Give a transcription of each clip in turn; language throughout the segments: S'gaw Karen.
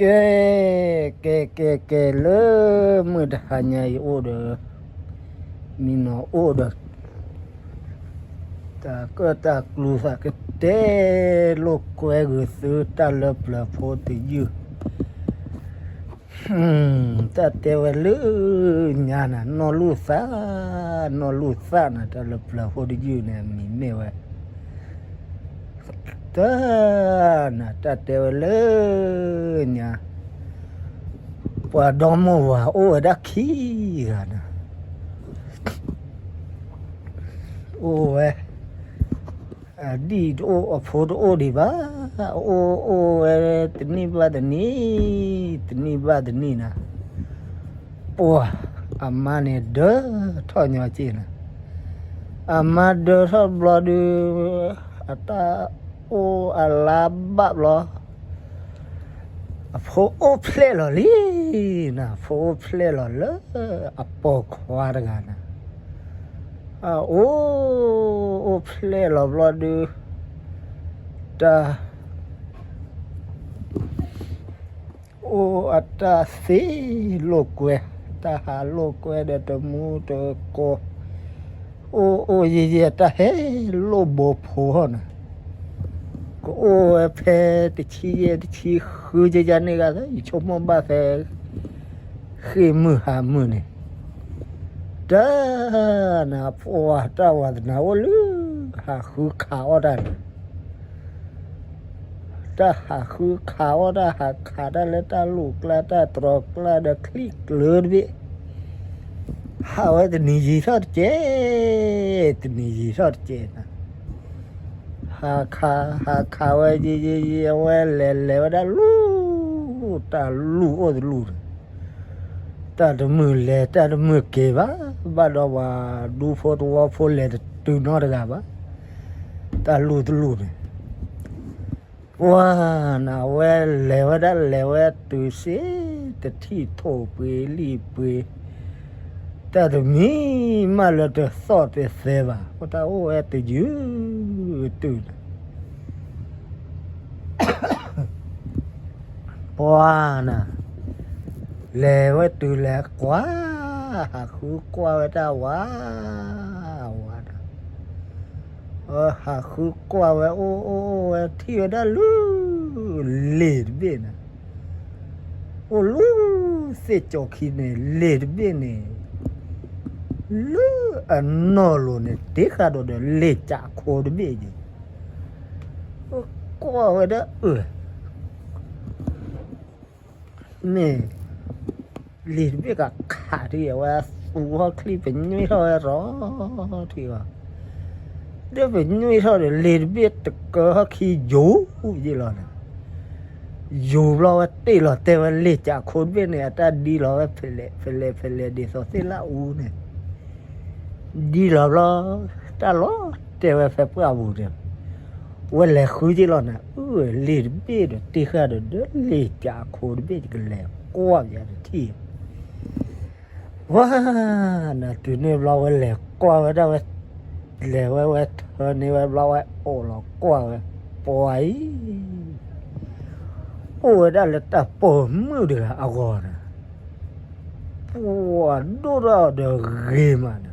ကဲ, ကဲ, ကဲ, ကဲ, လၢမုၢ်တဟါညါအံၤအိၣ်ဒီး, မံနီၤအိၣ်ဒီး, တၢ်ကၢၣ်တၢ်ကျူသးကတဲလိာ်ကွဲဂုာ်သုတၢ်လၢပျၢၤဖိတယုၢ်, တၢ်တဲဝဲလၢညါနၤ နီၢ်လူၢ်သၣ်, နီၢ်လူၢ်သၣ်နၤ တၢ်လၢပျၢၤဖိတယုၢ်န့ၣ် အမံၤမ့ၢ်ဝဲ တၢ်နၤ တၢ်တဲဝဲလၢညါ, ပှၤဒီမိၢ်ဝၤအိၣ်ဝဲဒၣ်ခံဂၤနၤ, အိၣ်ဝဲ, အဒံၣ်တအိၣ် အဖိတအိၣ်ဒံးဘၣ်, အိၣ်အိၣ်ဝဲတနံၣ်ဘၣ်တနံၣ်, တနံၣ်ဘၣ်တနံၣ်နၤ, ပှၤအမါန့ၣ်ဒၢထီၣ်ညီက့ၢ်နၤ, အမါဒၢထီၣ်ဘျီဒုး, အတၢ်အိၣ်အလါဘၣ်ဘျီ အဖိအိၣ်ဖျဲၣ်လီၤလံနၤ, အဖိအိၣ်ဖျဲၣ်လီၤလၢအပိာ်ခွါတဂၤနၤ, အအိၣ်, အိၣ်ဖျဲၣ်လီၤဘျီဒုး, တၢ် အိၣ်အတၢ်သ့လိာ်ကွဲ, တၢ်ဟးလိာ်ကွဲဒီးတမူတကိး, အိၣ်အိၣ်ယံာ်ယံာ် တၢ်ဟဲလိာ်ဘိဖိဟီၣ်နၤ, ကအိၣ်ဝဲဖဲတဆံယဲၢ်တဆံဃုကယန့ၣ်ဂၤသၢ ယဆိကမိၣ်ဘၣ်ဖဲ ဃ့ၢ်မုၢ်ဟါမုၢ်န့ၣ်, တၢ်နၤ ပှၤတၢ်ဝါသနာ်အိၣ်လၢ ဟးဃုခးအီၣ်တၢ်န့ၣ် တၢ်ဟးဃုခးအီၣ်တၢ် ဟးခးတၢ်လၢတၢ်လိၣ်ကျါ တၢ်တြီၤကျါဒီးချံၣ်ကျၢၤတဘ့ၣ်, ဟးဝဲတနံၤယံာ်ထီၣ်တကဲ, တနံၤယံာ်ထီၣ်တကဲနၤ, ဟးခး ဟးခးဝဲယံာ်ယံာ်ယံာ် အဝဲလဲၤလဲၤဝဲဒၣ်လူၤ, တၢ်လူၤအိၣ်တလူၤန့ၣ်, တၢ်တမုာ်လဲၤ တၢ်တမုာ်က့ၤဘၣ်, ဘၣ်ဒီးပှၤဒူဖိတဝီဖိလဲၤတတုၤနီတဂၤဘၣ်, တၢ်လူၤတလူၤန့ၣ် ပှၤနၤ အဝဲလဲၤဝဲဒၣ်လဲၤဝဲတုၤစ့ တထံၣ်ထိၣ်ပှ့ၤလံၣ်ပှ့ၤ, တၢ်တမံၤမးလၢတသီၣ်တသဲဘၣ်, အတၢ်အိၣ်ဝဲတယုၢ်တုၤန့ၣ် ပှၤနၤ လဲၤဝဲတုၤလဲၤကွၢ်, ဟးဃုကွၢ်ဝဲတၢ်ဝါ, ဝါဒီး ဟးဃုကွၢ်ဝဲအိၣ်အိၣ်အိၣ်ဝဲ ထံၣ်ဝဲဒၣ်လၢ လ့ၢ်တဘ့ၣ်န့ၣ်, အိၣ်လၢသ့ၣ်ကၠီၤခံန့ၣ် လ့ၢ်တဘ့ၣ်န့ၣ် လၢအနီၢ်လိၤန့ၣ် တ့ဃာ်ဒီးဒီးလ့ၢ်ကးခိတဘ့ၣ်န့ၣ်, ကွၢ်ဝဲဒၣ်အၢ မ့ၢ် လ့ၢ်တဘ့ၣ်ကခးထံၣ်အဝဲသူဟီၣ်ချံပညွံထီၣ်ဝဲရီၤထံၣ်အီၤ, ဒီးပညွံထီၣ်ဒီး လ့ၢ်တဘ့ၣ်တကၢဟီၣ်ခံယိာ်ယ့ၢ်လီၤန့ၣ်, ယိာ်ဘျီဝဲတ့ၢ်လီၤတဲာ်ဝဲလ့ၢ်ကးခိတဘ့ၣ်န့ၣ် အတၢ်ဒ်လီၤဝဲဖဲလဲၣ် ဖဲလဲၣ် ဖဲလဲၣ် ဒ်သိးသ့ၣ်လၣ်အူန့ၣ် ဒ်လီၤဘျီ တၢ်လီၤတဲာ်ဝဲဖဲပှၢ်ပူၤန့ၣ်, ဝဲလဲၤဃုက့ၤလီၤနၤ အၢ လ့ၢ်တဘ့ၣ်ဒီးတ့ဃာ်ဒီးဒီးလ့ၢ်ကးခိတဘ့ၣ် ယကလဲၤကွၢ်ပယါတထံၣ်, ဝါ နၤ တုၤန့ၣ်ဘျီဝဲလဲၤကွၢ်ဝဲဒၣ်ဝဲ, လဲၤဝဲဝဲထၢန့ၢ်ဝဲဘျီဝဲအိၣ်လီၤကွၢ်ဝဲ, ပှၤအံၤ အိၣ်ဝဲဒၣ်လၢတၢ်ပိာ်မုၣ်တဂၤအဂီၢ်န့ၣ် ပှၤဒိၣ်ထီၣ်အီၤဒီးဂ့ၤမးန့ၣ်,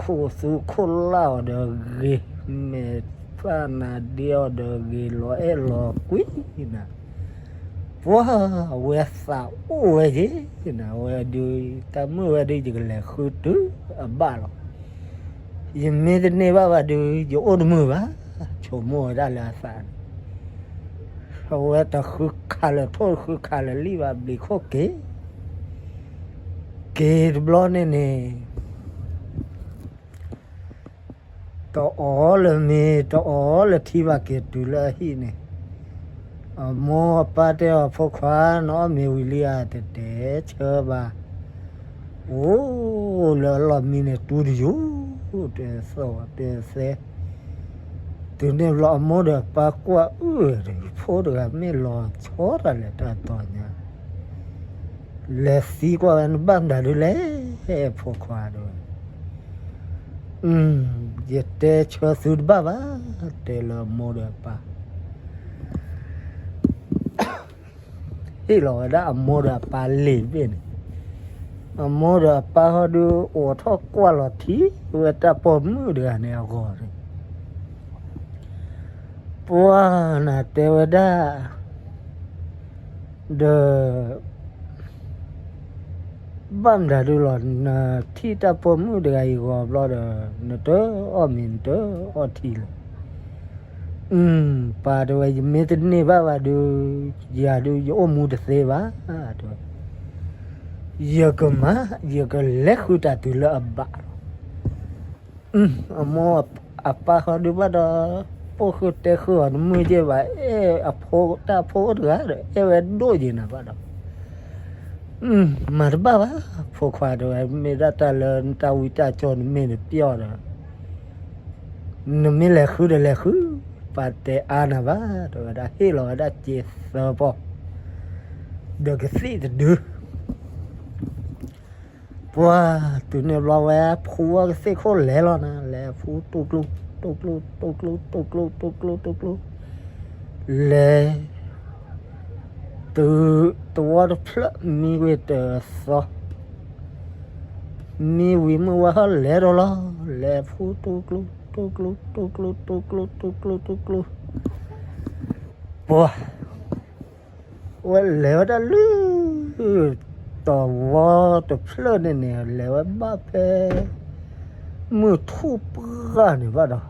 ခိၣ်သူခိၣ်လၢ်အီၤဒီးဂ့ၤ, မဲာ်ဖးနၤဒ့အီၤဒီးဂ့ၤ လီၤအဲၣ်လီၤကွံနၤ, ပှၤအဝဲသးအိၣ်ဝဲက့ၤနၤ ဝဲဒုး တၢ်မုၣ်ဝဲဒုး ယကလဲၤဃုတုၤအဘၣ်လီၤ. ယမ့ၢ်တန့ၢ်ဘၣ်ဘၣ်ဒုး ယအိၣ်တမုာ်ဘၣ်, ဆိကမိၣ်ဝဲဒၣ်လၢအသးန့ၣ်, အဝဲတဃုခးလၢာ်ထိၣ် တဃုခးလၢာ်လံၣ်ဘၣ် ဘျံးခိၣ်က့ၤ, က့ၤတဘျီန့ၣ်န့ၣ် တအီၣ်လၢၤမ့ၤ တအီၣ်လၢၤထံဘၣ် က့ၤတုၤလၢအဟံၣ်န့ၣ်, အမိၢ်အပၢ်တဲအီၤ ဖိခွါ နအီၣ်မ့ၤဝံၤလံဧါ, တတဲဆၢဘၣ်, အိၣ်လၢအလီၢ်မံန့ၣ် တူတယိာ်, တသီၣ်တသဲ, တုၤန့ၣ်ဘျီအမိၢ်ဒီးအပၢ်ကွၢ်အုၣ်ဒီး ယဖိတဂၤမ့ၢ်လီၤဆီတၢ်လဲၤတၢ်တီၤညါ လဲၤသံကွၢ်ဝဲ နဘၣ်မတၤဒုလဲၣ် ဖိခွါဒီး, ယတဲဆၢသုတဘၣ်ဘၣ်, တဲလၢမိၢ်ဒီးပၢ်, ဟ့ၣ်လီၤဝဲဒၣ်အမိၢ်ဒီးအပၢ်လံာ်တဘ့ၣ်န့ၣ်, အမိၢ်ဒီးအပၢ်ဟီဒုးအိးထီၣ်ကွၢ်လီၤထံဝဲတၢ်ပိာ်မုၣ်တဂၤန့ၣ်အဂီၢ်န့ၣ်, ပှၤနတဲဝဲဒၣ်, ဒီး ဘၣ်မတၤဒုလီၤ, နထံၣ်တၢ်ပိာ်မုၣ်တဂၤအံၤဂီၤဘျီဒီး, နတအီၣ်မ့ၤ နတအီထံလၢၤ. ပၢ်တဲဝဲ ယမ့ၢ်တန့ၢ်ဘၣ်ဘၣ်ဒုး, ယၤဒုးယအိၣ်မူတသ့ဘၣ်, တဲဝဲ, ယကမၤ, ယကလဲၤဃုတၢ်တုၤလၢအဘၣ်လီၤ. အမိၢ်အပၢ်ဃီဒုးဘၣ်ဒီး, ပိာ်ဃုာ်တဲဃုာ်အီၤတမုာ်က့ဘၣ်, အဲၣ်အဖိတၢ်ဖိအိၣ်တဂၤဒီး အဲၣ်ဝဲဒိၣ်ယံၤနၤဘၣ်ဒီး, မၤတဘၣ်ဘၣ်, ဖိခွါတဲဝဲ, မ့ၢ်ဒၣ်တၢ်လၢနတၢ်ဝံတၢ်ကၠိနမ့ၢ်တပျီၢ်ဒီး, နမ့ၢ်လဲၤဃုဒီးလဲၤဃု, ပၢ်တဲအါနၤဘၣ်, တဲဝဲဒၣ်ဟ့ၣ်လီၤဝဲဒၣ်စ့သၢပီၢ်, ဒီးကသံၣ်တဒု ပှၤတုၤန့ၣ်ဘျီဝဲဖူအီၣ်ကသ့ၣ်ခိၣ်လဲၤလီၤနၤ, လဲၤဖူတိၢ်ကျိ, တိၢ်ကျိ, တိၢ်ကျိ, တိၢ်ကျိ, တိၢ်ကျိ, တိၢ်ကျိ, လဲၤ, တုၤတဝီတဖျၢၣ်မံဝံၤတသီ, မံဝံၤမုၢ်ဝဲဟီလဲၤဒီးလီၤ, လဲၤဖူတိၢ်ကျိ, တိၢ်ကျိ, တိၢ်ကျိ, တိၢ်ကျိ, တိၢ်ကျိ, တိၢ်ကျိ, ပှၤ ဝဲလဲၤဝဲဒၣ်လၢ တဝီတဖျၢၣ်န့ၣ်န့ၣ် လဲၤဝဲဘၣ်ဖဲ မုၢ်ထူၣ်ပှၢ်န့ၣ်ဘၣ်ဒီး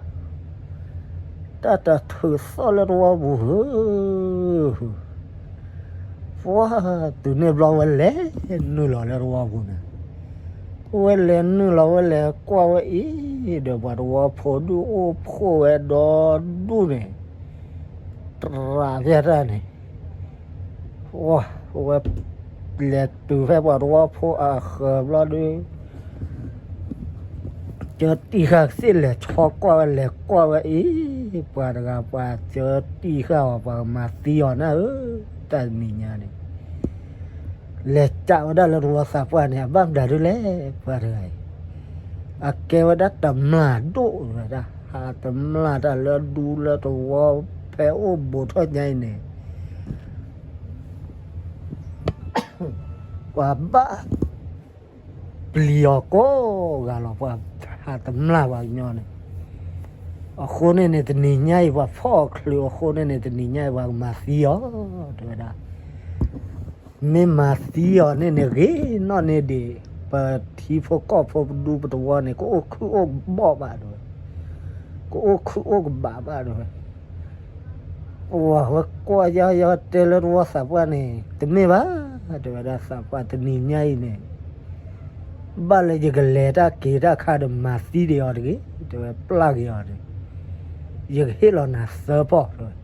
တၢ်တထုးသီၣ်လၢတဝီပူၤဧၢ, ပှၤတုၤန့ၣ်ဘျီဝဲလဲၤနုာ်လီၤလၢတဝီပူၤန့ၣ်, ဝဲလဲၤနုာ်လီၤဝဲလဲၤကွၢ်ဝဲအံၤ, ဒီးပှၤတဝီဖိဒုးအိၣ်ဖှိၣ်ဝဲဒီဒူၣ်န့ၣ် တရးဖျဲၣ်တၢ်န့ၣ်, ဝဲလဲၤတုၤဖဲပှၤတဝီဖိအဃၢၤဘျီဒီး ကၢတံၢ်ဃာ်ကသ့ၣ်လဲၤဆီကွၢ်ဝဲ လဲၤကွၢ်ဝဲအံၤ, ပှၤတဂၤပှၤကၢတံၢ်ဃာ်အီၤ ပှၤကမၤသံအီၤနၤဧၢ, တၢ်တနံၤညါန့ၣ် လဲၤကးဝဲဒၣ်လၢတဝီသးပှၢ်န့ၣ် အဘၣ်မတၤဒ်လဲၣ်, ပှၤတဂၤအံၤ အကဲဝဲဒၣ်တမျာ်ဒိၣ်ဝဲဒၣ်, ဟးတမျာ်တၢ်လၢဒူလၢတဝီ ဖဲအိၣ်ဘူးထီၣ်ညါအံၤန့ၣ် ပှၤဘၣ်ပျံၤအီၤကိးဂၤလီၤ, ပှၤဟးတမျာ်ပှၤကညီန့ၣ်, အဃိန့ၣ်န့ၣ် တနံၤညါအံၤ ပှၤဖီၣ်အီၤချုးအဃိန့ၣ်န့ၣ် တနံၤညါအံၤ ပှၤကမၤသံအီၤ, တဲဝဲဒၣ် မ့ၢ်မၤသံအီၤန့ၣ်န့ၣ် ဂ့ၤနီၢ်န့ၢ်ဒံး ပထံဖိကီၢ်ဖိပဒူပတဝီန့ၣ် ကအိၣ်ခုၣ်အိၣ်ကဘီၣ်ဘၣ်တဲဝဲ, ကအိၣ်ခုၣ်အိၣ်ကဘးဘၣ်တဲဝဲ, ပှၤဝဲကွၢ်ယီယီတဲလၢတဝီသးပှၢ်န့ၣ် တမ့ၢ်ဘၣ်, တဲဝဲဒၣ်သးပှၢ်တနံၤညါအံၤန့ၣ် ဘၣ်လၢယကလဲၤတၢ်က့ၤတၢ်ခါဒီးမၤသံဒံးအီၤတဂ့ၤ, တဲဝဲပျၢ်က့ၤအီၤန့ၣ်, ယကဟ့ၣ်လီၤနၤသၢပီၢ်တဲဝဲ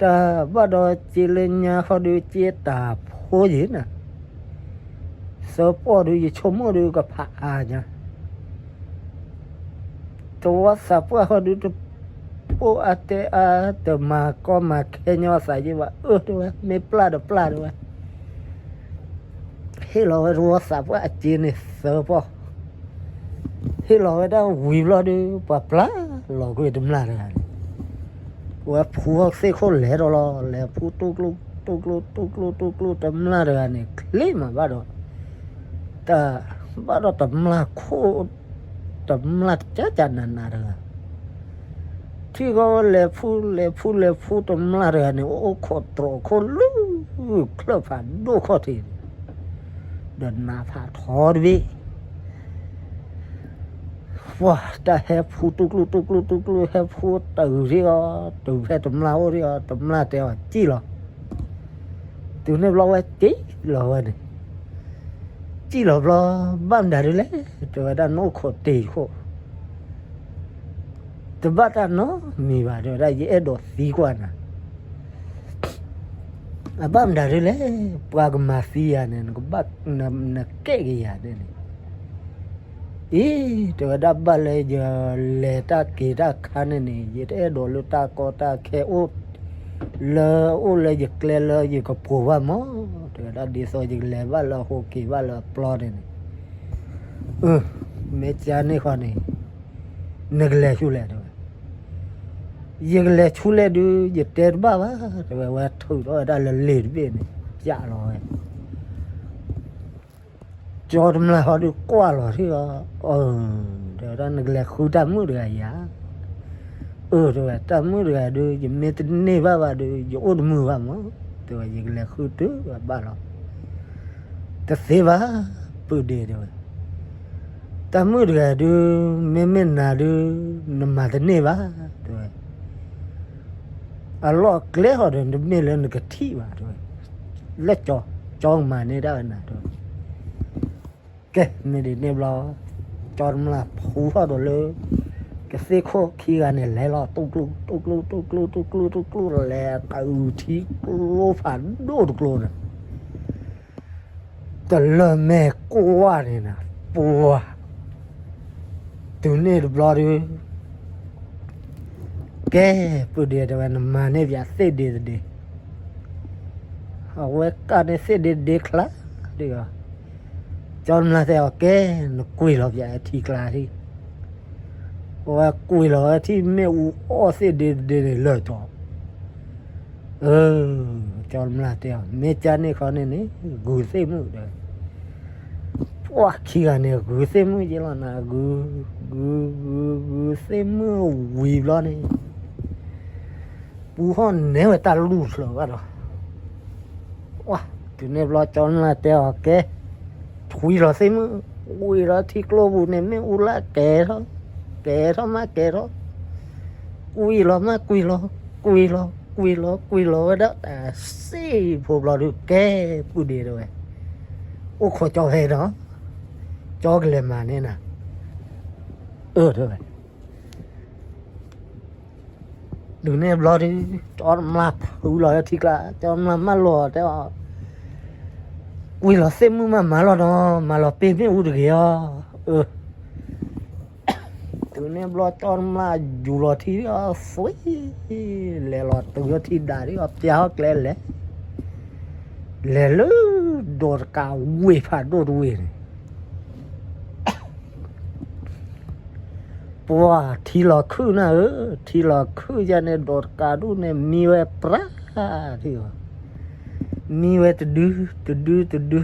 တၢ်ဘၣ်ဒီးစ့လၢညါဃီဒုး စ့တၢ်ဖိယံၤနၤ, သၢပီၢ်ဒုးယဆိကမိၣ်ဒုးကဖးအါညါ, တဝီသးပှၢ်ဃီဒုး တပိၢ်အါတဲအါ တမၤကီမၤခဲညီအသးယံၤဘၣ်, အၢ တဲဝဲ မ့ၢ်ပျၢ်ဒီးပျၢ်တဲဝဲ ဟ့ၣ်လီၤဝဲတဝီသးပှၢ်အစ့န့ၣ်သၢပီၢ်, ဟ့ၣ်လီၤဝဲဒၣ်ဝံၤဘျီဒုး ပှၤပျၢ်လီၤကွံာ်တမျာ်တဂၤန့ၣ်, ဝဲဖူအီၣ်သ့ၣ်ခိၣ်လဲၤဒီးလီၤ, လဲၤဖူတိၢ်ကျိ တိၢ်ကျိ တိၢ်ကျိ တိၢ်ကျိ တမျာ်တဂၤန့ၣ် ချ့မးဘၣ်ဒီး, တၢ်ဘၣ်ဒီးတမျာ်ခိၣ် တမျာ်ကၠးကၠးနးနးတဂၤ ထံၣ်ဃီဝဲလဲၤဖူ လဲၤဖူ လဲၤဖူတမျာ်တဂၤန့ၣ် အိၣ်ခိးတြီခိၣ်လၢ ချၢၣ်ဖးဒိၣ်ခီၣ်ထံးန့ၣ်, ဒီးနးဖးထီတဘ့ၣ်, ပှၤတၢ်ဟဲဖူတိၢ်ကျိ တိၢ်ကျိ တိၢ်ကျိ ဟဲဖူတဂၤထံၣ်အီၤ တုၤဖဲတမျာ်အိၣ်ထံၣ်အီၤ တမျာ်တဲအီၤစံၣ်လီၤ, တုၤန့ၣ်ဘျီဝဲစံၣ်လီၤဝဲန့ၣ် စံၣ်လီၤဘျီ ဘၣ်မတၤဒ်လဲၣ် တဲဝဲဒၣ်နအိၣ်ခိးတ့ၢ်ခိၣ် တဘၣ်တၢ်နီတမံၤဘၣ် တဲဝဲဒၣ် ယအဲၣ်ဒိးသံကွၢ်နၤ, အဘၣ်မတၤဒ်လဲၣ် ပှၤကမၤသံယၤန့ၣ် နကဘၣ် နကဲက့ၤယၤန့ၣ်န့ၣ်, အံၤ တဲဝဲဒၣ်ဘၣ်လၢယလဲၤတၢ်က့ၤတၢ်ခါန့ၣ်န့ၣ် ယတအဲၣ်ဒိးလၢတၢ်ကီတၢ်ခဲအိၣ် လၢအိၣ်လၢယကျဲလၢယကပိာ်ဘၣ်မး, တဲဝဲဒၣ်ဒ်သိးယကလဲၤဘၣ်လၢအဟိက့ၤဘၣ်လၢအပျီန့ၣ်န့ၣ်, အၢ မ့ၢ်ကန့ၣ်ဃီန့ၣ် နကလဲၤဆူလဲၣ်တဲဝဲ, ယကလဲၤဆူလဲၣ်ဒုး ယတဲတဘၣ်ဘၣ် တဲဝဲ, ဝဲထုးထီၣ်ဝဲဒၣ်လၢလ့ၣ်တဘ့ၣ်န့ၣ် ပျးလီၤဝဲ. ကၠီတမျၢ်ဟီဒုးကွၢ်လီၤထံၣ်အီၤ, အၢ တဲဝဲဒၣ် နကလဲၤဃုတၢ်မုၣ်တဂၤဧါ. အၢ တဲဝဲ, တၢ်မုၣ်တဂၤဒုး ယမ့ၢ်တန့ၢ်ဘၣ်ဘၣ်ဒုး ယအိၣ်တမုာ်ဘၣ်မး, တဲဝဲ, ယကလဲၤဃုတုၤဘၣ်လီၤ. တသ့ဘၣ် ပုၢ်ဒ့ တဲဝဲ, တၢ်မုၣ်တဂၤဒုး မ့မ့ၢ်နၤဒုး နမၤတန့ၢ်ဘၣ် တဲဝဲ. အလီၢ်အကျဲဟီဒီး တမ့ၢ်လၢနကထံၣ်ဘၣ် တဲဝဲ, လၢကၠီ, ကၠီကမၤန့ၢ်ဒၣ်ဝဲနၤ တဲဝဲ. ကဲ မ့ၢ်ဒ်န့ၣ်ဘျီ ကၠီတမျၢ်ဖှူထီၣ်ဒီးလၢ ကသ့ၣ်ခိၣ်ခံဂၤန့ၣ် လဲၤလီၤ တူၢ်ကျူၢ် တူၢ်ကျူၢ် တူၢ်ကျူၢ် တူၢ်ကျူၢ် တူၢ်ကျူၢ် လဲၤတုၤထံကျိဖးဒိၣ်တကျိန့ၣ် တလၢၢ်မဲာ်ကွၢ်န့ၣ်နၤ ပှၤ တုၤန့ၣ်တဘျီဒုး ကဲ ပုၢ်ဒ့ တဲဝဲ နမၤန့ၢ်ပၠးသ့ၣ်ဒ့တဒ့, အဝဲကၣ်န့ၢ်သ့ၣ်ဒ့တဒ့ချါဒုး, ကၠီတမျၢ်တဲအီၤ ကဲ နကွံာ်လီၤပၠးထံကျါထံၣ်, အဝဲကွံာ်လီၤဝဲထံၣ် မ့ၣ်အူအီၣ်သ့ၣ်ဒ့တဒ့န့ၣ်လၢာ်ကၠီ အၢ ကၠီတမျၢ်တဲအီၤ မ့ၢ်ကၢ်န့ၣ်ခီန့ၣ်န့ၣ် ဂုၤသ့ၣ်မုၣ်ဒီး, ပှၤခံဂၤန့ၣ် ဂုၤသ့ၣ်မုၣ်က့လီၤနၤ ဂုၤ ဂုၤ ဂုၤ ဂုၤသ့ၣ်မုၣ်ဝံၤဘျီန့ၣ် ပူဟီၣ်နဲဝဲတၢ်လူၢ်ဖျၢၣ်ဘၣ်ဒီး, ပှၤ တုၤန့ၣ်ဘျီကၠီတမျၢ်တဲအီၤ ကဲ ထွံလီၤသ့ၣ်မုၣ်, ဝံၤလီၤထံကျိပူၤန့ၣ် မ့ၣ်အူလၢကဲထီၣ်, ကဲထီၣ်မးကဲထီၣ်, ကွံာ်လီၤမးကွံာ်လီၤ, ကွံာ်လီၤ ကွံာ်လီၤ ကွံာ်လီၤဝဲဒၣ်တၢ်စ့ၢ်ဖိဘျီဒုး ကဲ ပုၢ်ဒ့ တဲဝဲ, အိၣ်ခိးကၠီဖဲဒီး, ကၠီကလဲၤမၤန့ၢ်နၤ, အၢ တဲဝဲ တုၤန့ၣ်ဘျီဒုး ကၠီတမျၢ်ဖုလီၤလၢထံကျါ ကၠီတမျၢ်မၢလီၤတဲအီၤ, ကွံာ်လီၤသ့ၣ်မုၣ်မးမၤလီၤနီၤ မၤလီၤပ့ၢ်မ့ၣ်အူတဂ့ၤအီၤ, အၢ တုၤန့ၣ်ဘျီကၠီတမျၢ်ယူၤလီၤထံအီၤသွံၣ်, လဲၤလီၤတုၤလၢထံဒၣ်ဒ်အီၤ ပျၢ်ဟီၣ်ကျဲလဲၤ, လဲၤလၢ ဒိးတကးဝ့ၢ်ဖးဒိၣ်တဝ့ၢ်န့ၣ် ပှၤထံလီၤခုၣ်နၤဧၢ, ထံလီၤခုၣ်ယါန့ၣ် ဒိးတကးဒူၣ်န့ၣ် မံဝဲပြၢ်ထံအီၤ, မံဝဲတဒု တဒု တဒု,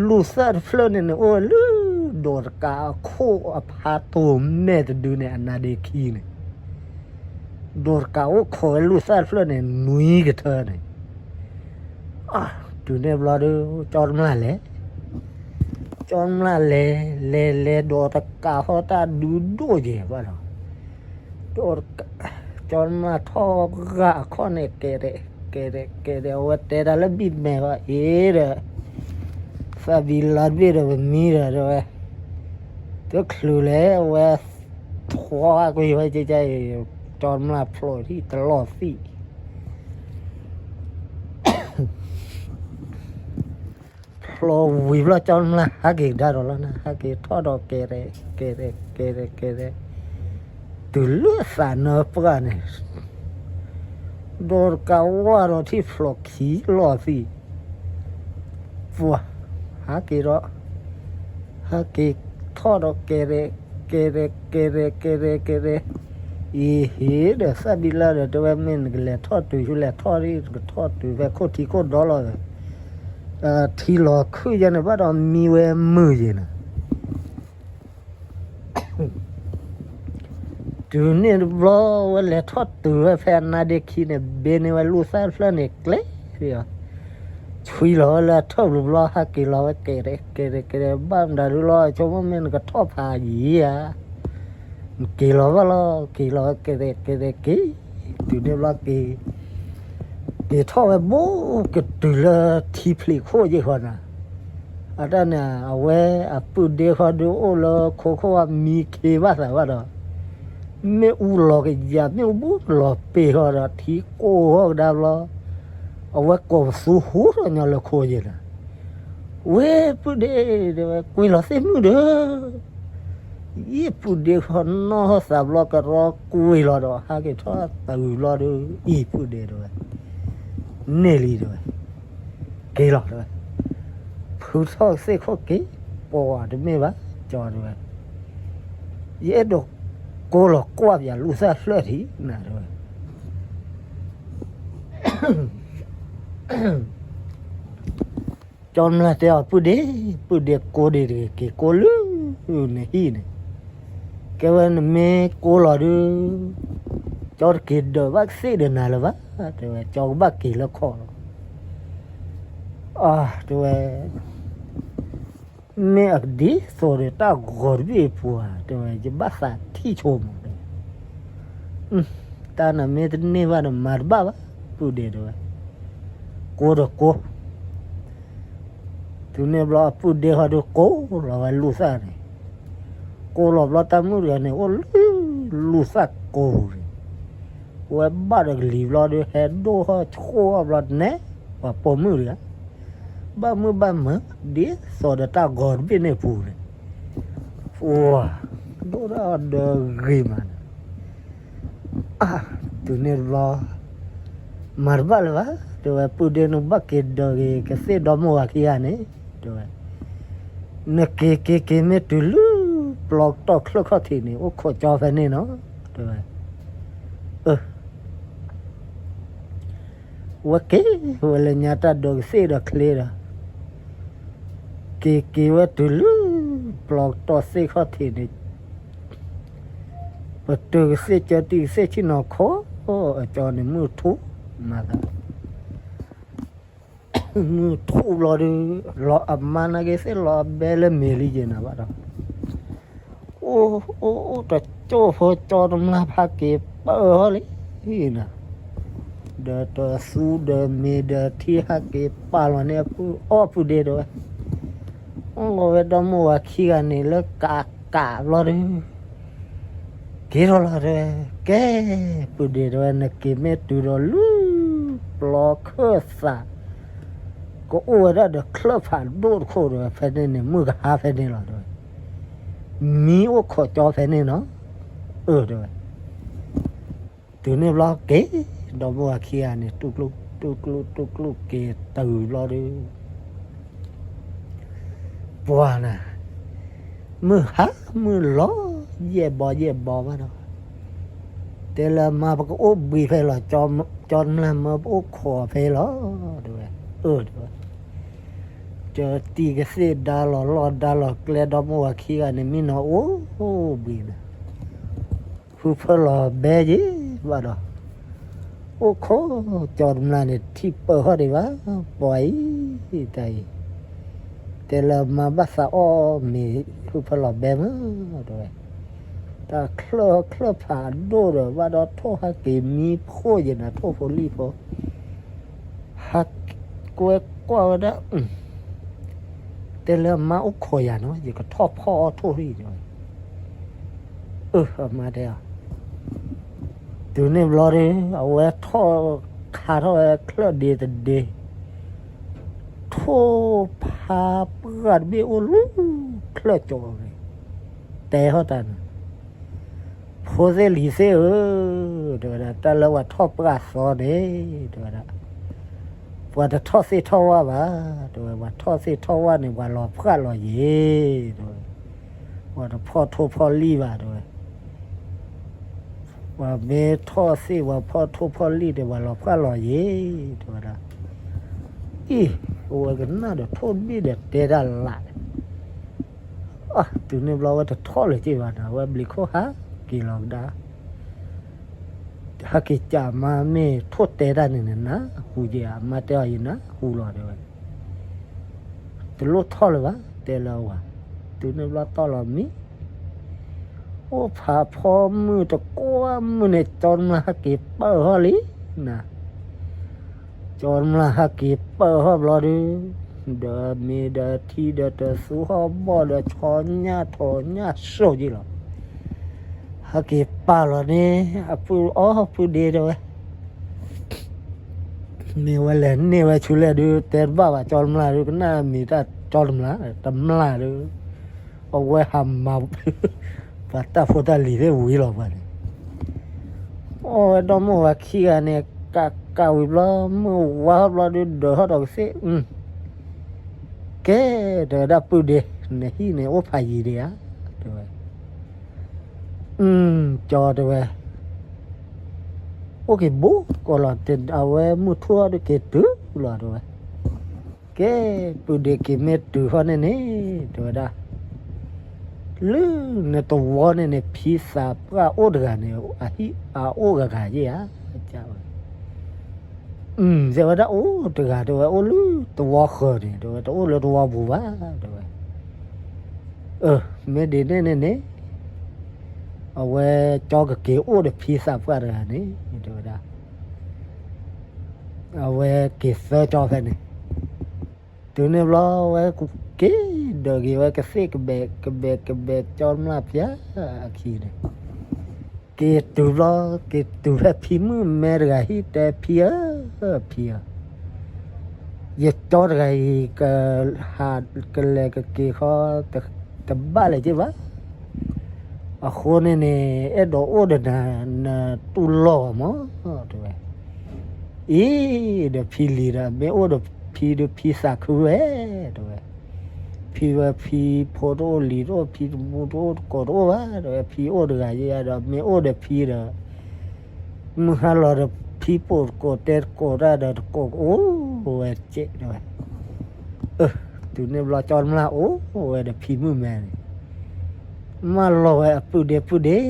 လူၢ်သၣ်တဖျၢၣ်န့ၣ်န့ၣ် အိၣ်ဝဲလၢ ဒိးတကးအခိၣ်အဖးတိၤမဲာ်တဒုန့ၣ် အနါဒ့ခံန့ၣ် ဒိးတကးအိၣ်ခိးဝဲလူၢ်သၣ်တဖျၢၣ်န့ၣ် နွံကထၢန့ၣ်, တုၤန့ၣ်ဘျီဒီး ကၠီတမျၢ်လဲၤ, ကၠီတမျၢ်လဲၤ လဲၤလဲၤဒိးတကးဟီၣ်တၢ်ဒုဒိၣ်ယဲၢ်ဘၣ်ဒီး, ကၠီတမျၢ်ထီၣ်ဂာ်အခီၣ်န့ၣ် ကဲးရဲး ကဲးရဲး ကဲးရဲး အဝဲတဲတၢ်လၢဘံၣ်မဲာ်ဃီ အ့ဒီး သၣ်ဘံလါတဘ့ၣ်ဒီးပမံဒီး တဲဝဲ တချုးလဲၣ် အဝဲ ထွါကွံာ်ဝဲကကါအံၤ ကၠီတမျၢ်ဖျိးထံၣ်တလီၢ်သံၣ် ဖျိးဝံၤဘျီ ကၠီတမျၢ်ဟးက့ၤကဒါဒီးလီၤနၤ ဟးက့ၤထီၣ်ဒီးကဲးရဲး ကဲးရဲး ကဲးရဲး ကဲးရဲး တုၤလၢသးနၢပှၢ်န့ၣ် ဒီးတကးဝါဒီးထံၣ်ဖျိးခံလီၢ်သံၣ် ပှၤ ဟးက့ၤဒီး ဟးက့ၤထီၣ်ဒီးကဲးရဲး ကဲးရဲး ကဲးရဲး ကဲးရဲး ကဲးရဲး အံၤဟ့ၣ်ဒီးသၣ်ဘံလါဒီး တဲဝဲမ့ၢ်နကလဲၤထီၣ်တုၤဆူလဲၤထီၣ်ဒ် နကထီၣ်တုၤဖဲခိၣ်ထံခိၣ်ဒီလီၤဒီး ထံလီၤခုၣ်ယဲန့ၣ် ဘၣ်ဒီးမံဝဲမုာ်ယဲၢ်နၤ တုၤန့ၣ်တဘျီ ဝဲလဲၤထီၣ်တုၤဝဲဖဲအနါဒ့ခံန့ၣ် ဘ့န့ၢ်ဝဲလူၢ်သၣ်တဖျၢၣ်န့ၣ်ကျဲ ဆှံလီၤဝဲလၢအထၢၣ်ပူၤဘျီ ဟးက့ၤလီၤဝဲကဲးရဲး ကဲးရဲး ကဲးရဲး ဘၣ်မတၤဒုလီၤ ဆိကမိၣ်မ့ၢ်နကထီၣ်ဖးယံၤဧါ နက့ၤလီၤဘၣ်လီၤ က့ၤလီၤဝဲကဲးရဲး ကဲးရဲး က့ၤ တုၤန့ၣ်ဘျီက့ၤ က့ၤထီၣ်ဝဲဘူးကတုၤလၢထံဖျံးခိၣ်ယဲၢ်ဃီနၤ အတၢ်န့ၣ် အဝဲအပုၢ်ဒ့ဃီဒုးအိၣ်လၢခိခိၣ်အမံခ့ဘၣ်သးဘၣ်ဒီး မ့ၣ်အူလီၤကယၤ မ့ၣ်အူဘူးလီၤပ့ၤဃီဒီး ထံကိၢ်ဟီၣ်ကဒါဘျီ အဝဲကိးပသူဟူထီၣ်ညီလၢခိယဲၢ်နၤ ဝဲပုၢ်ဒ့ တဲဝဲ ကွံာ်လီၤသ့ၣ်မုၣ်ဒီး ယပုၢ်ဒ့ဃီနီၢ်သးဘျီကရီကွံာ်လီၤဒီး ဟးက့ၤထီၣ်တုၤဘျီဒီး အံၤပုၢ်ဒ့တဲဝဲ န့ၢ်လံတဲဝဲ က့ၤလီၤတဲဝဲ ဖုထီၣ်သ့ၣ်ခိၣ်က့ၤ ပှၤတမ့ၢ်ဘၣ် ကၠီတဲဝဲ ယအဲၣ်ဒိး ကိးလီၤကွၢ်ပယၤလူၢ်သၣ်ဖျၢၣ်ထံးနၤတဲဝဲ. ကၠီမလၢ်တဲအီၤ ပုၢ်ဒ့, ပုၢ်ဒ့ကိးဒ့တဂ့ၤ, က့ၤကိးလၢနဟံၣ်န့ၣ်, ကဲဝဲနမ့ၢ်ကိးလီၤဒုး ကၠီတက့ၤဒၢးဘၣ်ကသ့ၣ်ဒီးနၤလၢၤဘၣ်, တဲဝဲ, ကၠီကဘၣ်က့ၤလၢခီၣ်လီၤ. အတဲဝဲ, မ့ၢ်အကဒ်သိးဒီးတၢ်ဂီၤတဘ့ၣ်အပူၤဧါ, တဲဝဲ, ယဘၣ်သးထံၣ်ဆိမး, တဲဝဲ. တၢ်နမ့ၢ်တန့ၢ်ဘၣ်ဒီးမၤတဘၣ်ဘၣ်, ပုၢ်ဒ့တဲဝဲ, ကိးဒီးကိး. တုၤန့ၣ်ဘျီအပုၢ်ဒ့ဟီဒုးကိးလီၤဝဲလူၢ်သၣ်န့ၣ်, ကိးလီၤဘျီတၢ်မုၣ်တဂၤန့ၣ် အိၣ်လၢလူၢ်သၣ်ကိပူၤန့ၣ်, ဝဲဘၣ်ဒီးကလံၤဘျီဒုး ဟဲဒိၣ်ထီၣ်ဆိၣ်အီၤဘျီန့ၣ်, ပှၤပိာ်မုၣ်တဂၤ ဘၣ်မုၢ်ဘၣ်မၢၤ ဒ်သိးဒီးတၢ်ဂီၤတဘ့ၣ်န့ၣ်အပူၤန့ၣ်, ဒိၣ်ထီၣ်ဒီးဂ့ၤမးန့ၣ်. တုၤန့ၣ်တဘျီ မၤတဘၣ်လၢၤဘၣ်, တဲဝဲ, ပုၢ်ဒ့နဘၣ်က့ၤဒၢးက့ၤကသ့ၣ်ဒီမိၢ်ဝၤခံဂၤန့ၣ်, တဲဝဲ, နက့ၤက့ၤက့ၤမ့ၢ်တုၤလၢ ပျီကတီၢ်ချၢၣ်ခီၣ်ထံးန့ၣ် အိၣ်ခိးကၠီဖဲန့ၣ်နီၤ, တဲဝဲ. အၢ ဝဲက့ၤဝဲလၢညါတၢ်ဒိးကသ့ၣ်ဒီးချ့ဒီး, က့ၤက့ၤဝဲတုၤလၢ ပျီကတီၢ်သ့ၣ်ခီၣ်ထံးန့ၣ်, ပတုာ်ကသ့ၣ်ကၢတံၢ်ကသ့ၣ်ဆ့ၣ်နီၤခိၣ်, အကၠီန့ၣ်မုၢ်ထူၣ်မးသး မုၢ်ထူၣ်ဘျီဒုး လီၤအမါနာ်က့ၤသ့ၣ်လီၤအဘဲလၢမ့ၤလံယဲနၤဘၣ်ဒီး, အိၣ်အိၣ်အိၣ်တကၠိၢ်ဖိကၠီတမျၢ်ဟးက့ၤပၢၢ်ဟီၣ်လံနၤ, ဒီးတသူဒီးမ့ၤဒီးထံဟးက့ၤပာ်လီၤန့ၢ်အပုၢ်အီၣ်ပုၢ်ဒ့တဲဝဲ, အိၣ်ဂီၤဝဲဒီမိၢ်ဝၤခံဂၤန့ၣ်လၢကးကးဘျီဒုး က့ၤထီၣ်လီၤတဲဝဲ, ကဲ ပုၢ်ဒ့တဲဝဲ နက့ၤမ့ၢ်တုၤဒီးလၢ ပျီခၢၣ်သး ကအိၣ်ဝဲဒၣ်ဒီးချၢၣ်ဖးဒိၣ်တခိၣ်တဲဝဲ ဖဲန့ၣ်န့ၣ် မုၢ်ကဟါဖဲန့ၣ်လီၤတဲဝဲ, မံအိၣ်ခိးကၠီဖဲန့ၣ်နီၤ, အၢတဲဝဲ. တုၤန့ၣ်ဘျီက့ၤ ဒီမိၢ်ဝၤခံဂၤန့ၣ် တူၢ်ကျူၢ်တူၢ်ကျူၢ်က့ၤတုၤဘျီဒုး ပှၤနၤ, မုၢ်ဟါမုၢ်လီၤ ယဲၢ်ဘီယဲၢ်ဘီဘၣ်ဒီး, တဲလၢမါ ပကအိၣ်ဘှံးဖဲလီၤ, ကၠီတမျၢ်မၢပအိၣ်ခိးဖဲလီၤတဲဝဲ, အၢတဲဝဲ. ကၠီတံၢ်ကသ့ၣ်ဒါလီၤလီၢ်ဒါလီၤကျဲ ဒီမိၢ်ဝၤခံဂၤန့ၣ် မံနီၤအိၣ်ဘှံးနၤ ဟုဖၢလီၤဘဲယဲဘၣ်ဒီး, အိၣ်ခိးကၠီတမျၢ်န့ၣ် ထံၣ်ပၢၢ်ဟီၣ်ဒံးဘၣ်, ပှၤအံၤတၢ်အံၤ, တဲလၢမါဘၣ်သးအီၣ်မ့ၤ ဟုဖၢလီၤဘဲမးတဲဝဲ, တၢ်ချၢၣ်ချၢၣ်ဖးဒိၣ်ဒီး ဘၣ်ဒီးထိၣ်ဟဲက့ၤမံဖိယဲနၤ ထိၣ်ဖိလံၣ်ဖိ ဟးကွဲကွၢ်ဝဲဒၣ်, တဲလၢမါအိၣ်ခိးယၤနီၤ ယကထီၣ်ဖီၣ်အီၣ်ထိၣ်ဟံၣ်တဲဝဲ, အၢ အမါတဲအီၤ. တုၤန့ၣ်ဘျီဒီး အဝဲထီၣ်ခါထီၣ်ဝဲချၢၣ်ဒ့တဒ့, ထိၣ်ဖးပှၢ်တဘ့ၣ်အိၣ်လၢချၢၣ်ကၠီန့ၣ်, တဲဟီၣ်တၢ်န့ၣ် ဖိသ့ၣ်လံၤသ့ၣ်ဧၢ, တဲဝဲဒၣ် တၢ်လၢပှၤထီၣ်ပှၢ်သီန့ၣ် တဲဝဲဒၣ်, ပှၤတထီၣ်သ့ၣ်ထီၣ်ဝၣ်ဘၣ်, တဲဝဲ ပှၤထီၣ်သ့ၣ်ထီၣ်ဝၣ်န့ၣ် ပှၤလီၤဖှၣ်လီၤယံၤ, တဲဝဲ, ပှၤတဖီၣ်ထိၣ်ဖီၣ်လံၣ်ဘၣ် တဲဝဲ, ပှၤမ့ၢ်ထီၣ်သ့ၣ် ပှၤဖီၣ်ထိၣ်ဖီၣ်လံၣ်ဒီး ပှၤလီၤဖှၣ်လီၤယံၤ တဲဝဲဒၣ်, အံၤ, အဝဲကနၣ်ဒီးထိၣ်တဘ့ၣ်ဒီးတဲတၢ်လၢ်န့ၣ် အ တုၤန့ၣ်ဘျီဝဲတထီၣ်လၢၤက့ဘၣ်န့ၣ် အဝဲဘျံးခိၣ်ဟးက့ၤလီၤကဒါ, ဟဲက့ၤကးမါ မ့ၢ်ထိၣ်တဲတၢ်န့ၣ်န့ၣ် နၢ်ဟူက့ဧါ, မါတဲအီၤ ယနၢ်ဟူလီၤ တဲဝဲ, တလိၣ်ထီၣ်လၢၤဘၣ် တဲလၢအဝၤ, တုၤန့ၣ်ဘျီတီၢ်လီၤမံ အိၣ်ဖးဖီမုၢ်တကွၢ်မုၢ်န့ၣ် ကၠီတမျၢ်ဟဲက့ၤပၢၢ်ဟီၣ်လံနၤ, ကၠီတမျၢ်ဟဲက့ၤပၢၢ်ဟီၣ်ဘျီဒုး, ဒီးမ့ၤဒီးထံဒီးတသူဟီၣ်ဘီၣ်ဒီး ဆီညၣ်ထိးညၣ်စိၤက့လီၤ, ဟဲက့ၤပာ်လီၤန့ၢ် အပုၢ်အီၣ်ပုၢ်ဒ့တဲဝဲ, မ့ၢ်ဝဲလဲၤန့ၢ်ဝဲဆူလဲၣ်ဒုး တဲတဘၣ်ဘၣ် ကၠီတမျၢ်ဒုး ကနၣ်မံၤတၢ် ကၠီတမျၢ် တမျၢ်ဒုး, အဝဲဟးမၤ ပှၤတၢ်ဖိတၢ်လံၤသ့ၣ်ဝံၤလီၤပှၤန့ၣ်, အိၣ်ဝဲဒီမိၢ်ဝၤခံဂၤန့ၣ် ကးကးဝံၤဘျီ မုၢ်ဝါဘျီဒုး ဒၢးထီၣ်ဒီးကသ့ၣ်, ကဲ, တဲဝဲဒၣ် ပုၢ်ဒ့, နဟံၣ်န့ၣ်အိၣ်ဖးယံၤဒံးဧါ, တဲဝဲ, ကၠီတဲဝဲ, အိၣ်က့ၤဘူးကီးလီၤ, အဝဲမုၢ်ထူၣ်အီၤဒီးက့ၤတုၤလီၤတဲဝဲ. ကဲ, ပုၢ်ဒ့က့ၤမ့ၢ်တုၤဃီန့ၣ်န့ၣ် တဲဝဲဒၣ်, လၢနတဝီန့ၣ်န့ၣ် ဖံသးပှၢ်အိၣ်တဂၤန့ၣ် အဟံၣ်အအိၣ်ဂၤဂၤယဲၢ်ဧါ. တဲဝဲဒၣ်အိၣ်တဂၤ တဲဝဲ, အိၣ်လၢတဝီဃၢၤန့ၣ် တဲဝဲ, တအိၣ်လၢတဝီပူၤဘၣ် တဲဝဲ. မ့ၢ်ဒ်န့ၣ်န့ၣ်န့ၣ် အဝဲကၠီကက့ၤအိၣ်ဒီးဖံသးပှၢ်တဂၤန့ၣ် တဲဝဲဒၣ်. အဝဲက့ၤသၢကၠီဖဲန့ၣ်, တုၤန့ၣ်ဘျီဝဲက့ၤဒိးက့ၤဝဲကသ့ၣ်ကဘဲးကဘဲးကဘဲးကၠီမျၢ်ဖၠါအခံန့ၣ်, က့ၤတုၤဘျီ, က့ၤတုၤဖဲဖံမုၣ်မဲတဂၤဟံၣ်တဲဖံဧၢ, ဖံဧၢ, ယကၠီတဂၤအံၤ ကဟးကလဲၤကက့ၤဃီ တဘၣ်လၢၤက့ၤဘၣ်. အဃိန့ၣ်န့ၣ် အဲၣ်ဒိးအိၣ်ဒီးနၤ နတူၢ်လိာ်အီၤမး တဲဝဲ. အံၤ, ဒီးဖံလံၤဒီး မ့ၢ်အိၣ်ဒီးဖံဒီးဖံသးခုဝဲ တဲဝဲ. ဖံဝဲဖံဖိတအိၣ်လံၤတအိၣ် ဖံတမူတအိၣ်တကိးတအိၣ်ဘၣ် တဲဝဲ, ဖံအိၣ်တဂၤယဲၢ်ဒီး မ့ၢ်အိၣ်ဒီးဖံဒီး မုၢ်ဟါလီၤဒီးဖံပိာ်တကိးတဲတကိးတၢ်ဒီးတကိးကအိၣ်ဝဲကဲး တဲဝဲ. တုၤန့ၣ်ဘျီကၠီမျၢ်အိၣ်ဝဲဒီးဖံမုၣ်မဲန့ၣ်, မၢလီၤဝဲအပုၢ်ဒ့ ပုၢ်ဒ့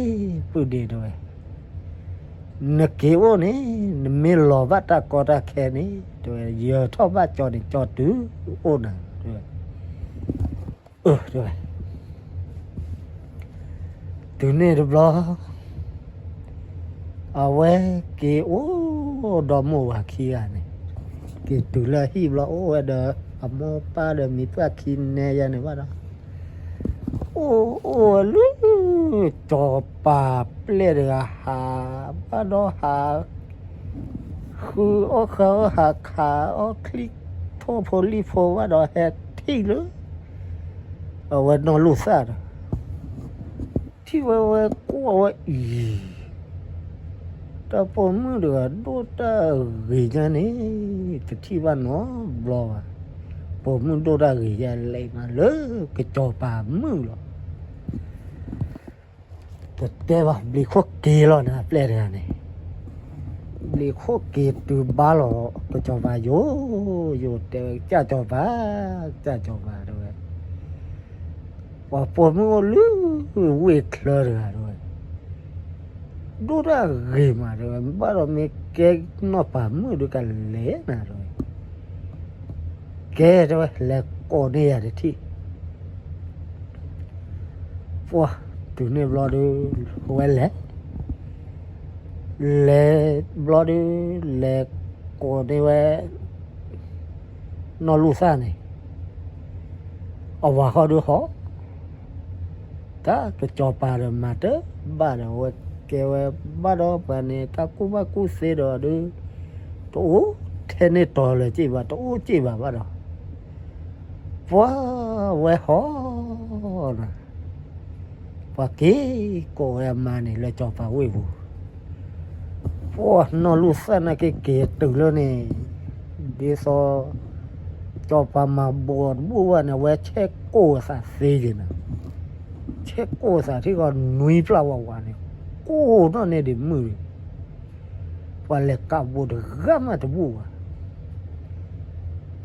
ပုၢ်ဒ့ တဲဝဲ, နက့ၤအိၣ်န့ၣ် နမ့ၢ်လီၤဘၣ်တၢ်ကီတၢ်ခဲန့ၣ် တဲဝဲ, ယထီၣ်ဘၣ်ကၠီန့ၣ် ကၠီတုၤအိၣ်နၤ တဲဝဲ. အၢ တဲဝဲ. တုၤန့ၣ်တဘျီ အဝဲက့ၤအိၣ်ဒီးမိၢ်ဝၤခံဂၤန့ၣ်, က့ၤတုၤလၢဟံၣ်ဘျီ အိၣ်ဝဲဒီးအမိၢ်ပၢ်ဒီးမံၤပှၢ်ခံနဲယါန့ၣ်ဘၣ်ဒီး, အိၣ်အိၣ်ဝဲလၢ ကၠီၤပၤပျဲၢ်တဂၤဟးဘၣ်ဒီးဟး ဃုအီၣ်ဃုအီၣ် ဟးခးအီၣ်ချံထိၣ်ဖိလံၣ်ဖိဘၣ်ဒီး ဟဲထံၣ်လၢ အဝဲနီၢ်လူၢ်သၣ်ဒီး ထံၣ်ဝဲဝဲကွၢ်ဝဲအံၤ, တၢ်ပိာ်မုၣ်တဂၤဒိၣ်တၢ်ဂ့ၤညါန့ၣ် တထံၣ်ဘၣ်နီတဘျီဘၣ်. ပိာ်မုၣ်ဒိၣ်တၢ်ဂ့ၤညါလဲၤမးလၢကစီၤပၤမုၣ်လီၤ. တတဲဘၣ် ဘျံးခိၣ်က့ၤလီၤနၤ ပျဲၢ်တဂၤန့ၣ်, ဘျံးခိၣ်က့ၤတုၤဘါလီၤ ကစီၤပၤယိာ်, ယိာ်တဲဝဲ ကစၢ်စီၤပၤ, ကစၢ်စီၤပၤတဲဝဲ, ပှၤပိာ်မုၣ်အိၣ်လၢဝ့ၢ်ချၢတဂၤတဲဝဲ, ဒိၣ်တၢ်ဂ့ၤမးတဲဝဲ, ဘၣ်ဒီးမ့ၢ်ကဲနီၢ်ပၤမုၣ်ဒုးကလဲၤနၤတဲဝဲ, ကဲတဲဝဲ လဲၤကိးန့ၢ်ယၤတထံၣ်. ပှၤ တုၤန့ၣ်ဘျီဒုး ဝဲလဲၤ, လဲၤဘျီဒုး လဲၤကိးန့ၢ်ဝဲ နီၢ်လူၢ်သၣ်န့ၣ်, အဝၤဃီဒုးဟီၣ်, တၢ်ကစီၤပၤဒီးမၤတဘၣ်ဒီး ဝဲကဲဝဲဘၣ်ဒီးပှၤန့ၣ် တၢ်ကူၣ်ဘၣ်ကူၣ်သ့ဒီးဒုး တအိၣ်ထဲန့ၣ်တီၤလၢၤက့ၤဘၣ် တအိၣ်က့ၤဘၣ်ဘၣ်ဒီး ပှၤဝဲဟီၣ်နၤ, ပှၤက့ၤကိးဝဲအမါန့ၣ် လၢစီၤပၤဝ့ၢ်ပူၤ, ပှၤနီၢ်လူၢ်သၣ်နာ်က့ၤက့ၤတုၤလၢန့ၣ်, ဒ်သိး စီၤပၤမၤဘိးတဘူၣ်ဘၣ်န့ၣ် အဝဲဆဲးကိးအသးသ့က့ၤနၤ, ဆဲးကိးအသးထံၣ်ကီးနွံပျၢ်ဝးဝးန့ၣ်, ကိးနီၣ်န့ၢ်ဒံးမုၢ်န့ၣ် ပှၤလဲၤကးဘိးတဂၤမးတဘူၣ်ဘၣ်.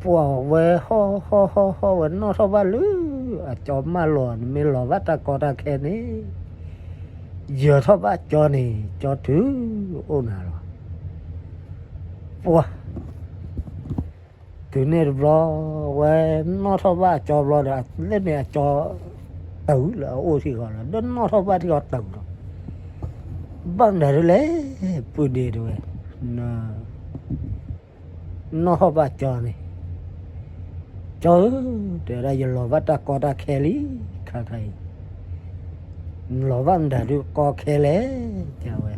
ပှၤဝဲဟီၣ်ဟီၣ်ဟီၣ်ဟီၣ်ဝဲနီၣ်ထီၣ်ဘၣ်လၢ အကၠီမၢလီၤ နမ့ၢ်လီၤဘၣ်တၢ်ကီတၢ်ခဲန့ၣ် ယၢၤထီၣ်ဘၣ်ကၠီန့ၣ် ကၠီတုၤအိၣ်နၤလီၤ. ပှၤ တုၤန့ၣ်တဘျီ ဝဲနီၣ်ထီၣ်ဘၣ်အကၠီဘျီဒီး လၢန့ၣ်အကၠီ တုၤလၢအအိၣ်ထံၣ်ဃီလီၤ ဒီးနီၣ်ထီၣ်ဘၣ်ထံၣ်ဃီတုၤလီၤ. ဘၣ်မတၤဒ်လဲၣ် ပုၢ်ဒ့တဲဝဲ, နီၣ်ထီၣ်ဘၣ်ကၠီန့ၣ်, ကၠီဧၢ, တဲဝဲဒၣ် ယလီၤဘၣ်တၢ်ကီတၢ်ခဲလံ ခါခါအံၤ, နလီၤဘၣ်မတၤဒုးကီခဲလဲၣ် တဲဝဲ,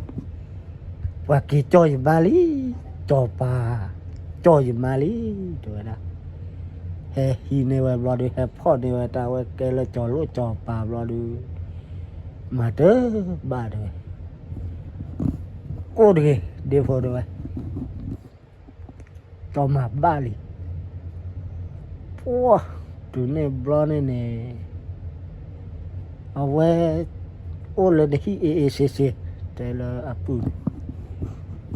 ပှၤက့ၤကၠီယမါလံ, စီၤပၤ ကၠီယမါလံ တဲဝဲဒၣ်. ဟဲဟံးန့ၢ်ဝဲဘျီဒုး ဟဲဖီၣ်န့ၢ်ဝဲတၢ်ဝဲကဲလၢစီၤလိၣ်စီၤပၤဘျီဒုး မၤတဘၣ်တဲဝဲ, ကိၣ်တဂ့ၤ ဒ့ဖိတဲဝဲ, စီၤမၤဘၣ်လံ. ပှၤ တုၤန့ၣ်ဘျီန့ၣ်န့ၣ် အဝဲ အိၣ်လၢနဟံၣ်အ့ၣ်အ့ၣ်ဆ့ဆ့, တဲလၢအပုၢ်န့ၣ်,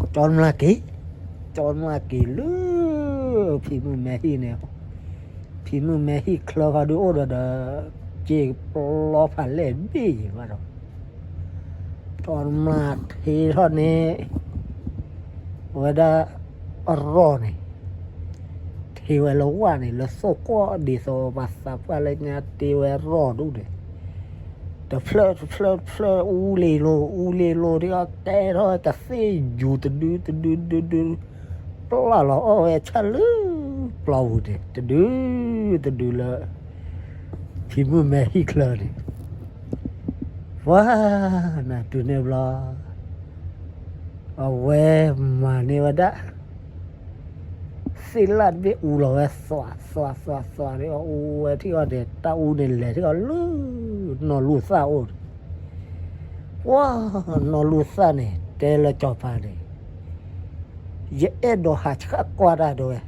ကၠီတမျၢ်က့ၤ, ကၠီတမျၢ်က့ၤလၢ ဖံမုၣ်မဲဟံၣ်န့ၣ်, ဖံမုၣ်မဲဟံၣ်ချၢဃီဒုးအိၣ်ဒီးဒီး, စ့ပျီဖးလဲၢ်ဘ့ၣ်ယံၤဘၣ်ဒီး, ကၠီတမျၢ်ထံထီၣ်န့ၣ် ဝဲဒၣ်အရီၢ်န့ၣ်, ထံဝဲလၢဝၣ်န့ၣ် လၢသိၣ်ကွီၢ်ဒ်သိးပှၤသးပှၢ်လၢညါတ့ဝဲရီၢ်ဒူၣ်န့ၣ်, တဖျၢၣ်တဖျၢၣ်တဖျၢၣ် အူလ့ၤလိၤ အူလ့ၤလိၤ ဒ်အီၤကဲထီၣ်ဝဲကသ့ၣ်ယူၤတဒုတဒုတဒုတဒု, ပျၢ်လီၤအီၣ်ဝဲဆၣ်လၢပျီပူၤန့ၣ် တဒုတဒုလၢ ဖံမုၣ်မဲဟံၣ်ချၢန့ၣ်, ပှၤနၤတုၤန့ၣ်ဘျီ အဝဲမၤန့ၢ်ဝဲဒၣ် သ့ၣ်လၣ်တဘ့ၣ်အူလီၤဝဲသွးသွးသွးသွးန့ၣ် အူဝဲထံၣ်အီၤန့ၣ် တၢ်အူန့ၣ်လဲၤထံၣ်အီၤလၢ နီၢ်လူၢ်သၣ်အိၣ်န့ၣ်, ပှၤနီၢ်လူၢ်သၣ်န့ၣ် တဲလၢစီၤပၤန့ၣ်, ယအဲၣ်ဒိးဟးဆှၣ်ကွၢ်တၢ်တဲဝဲ,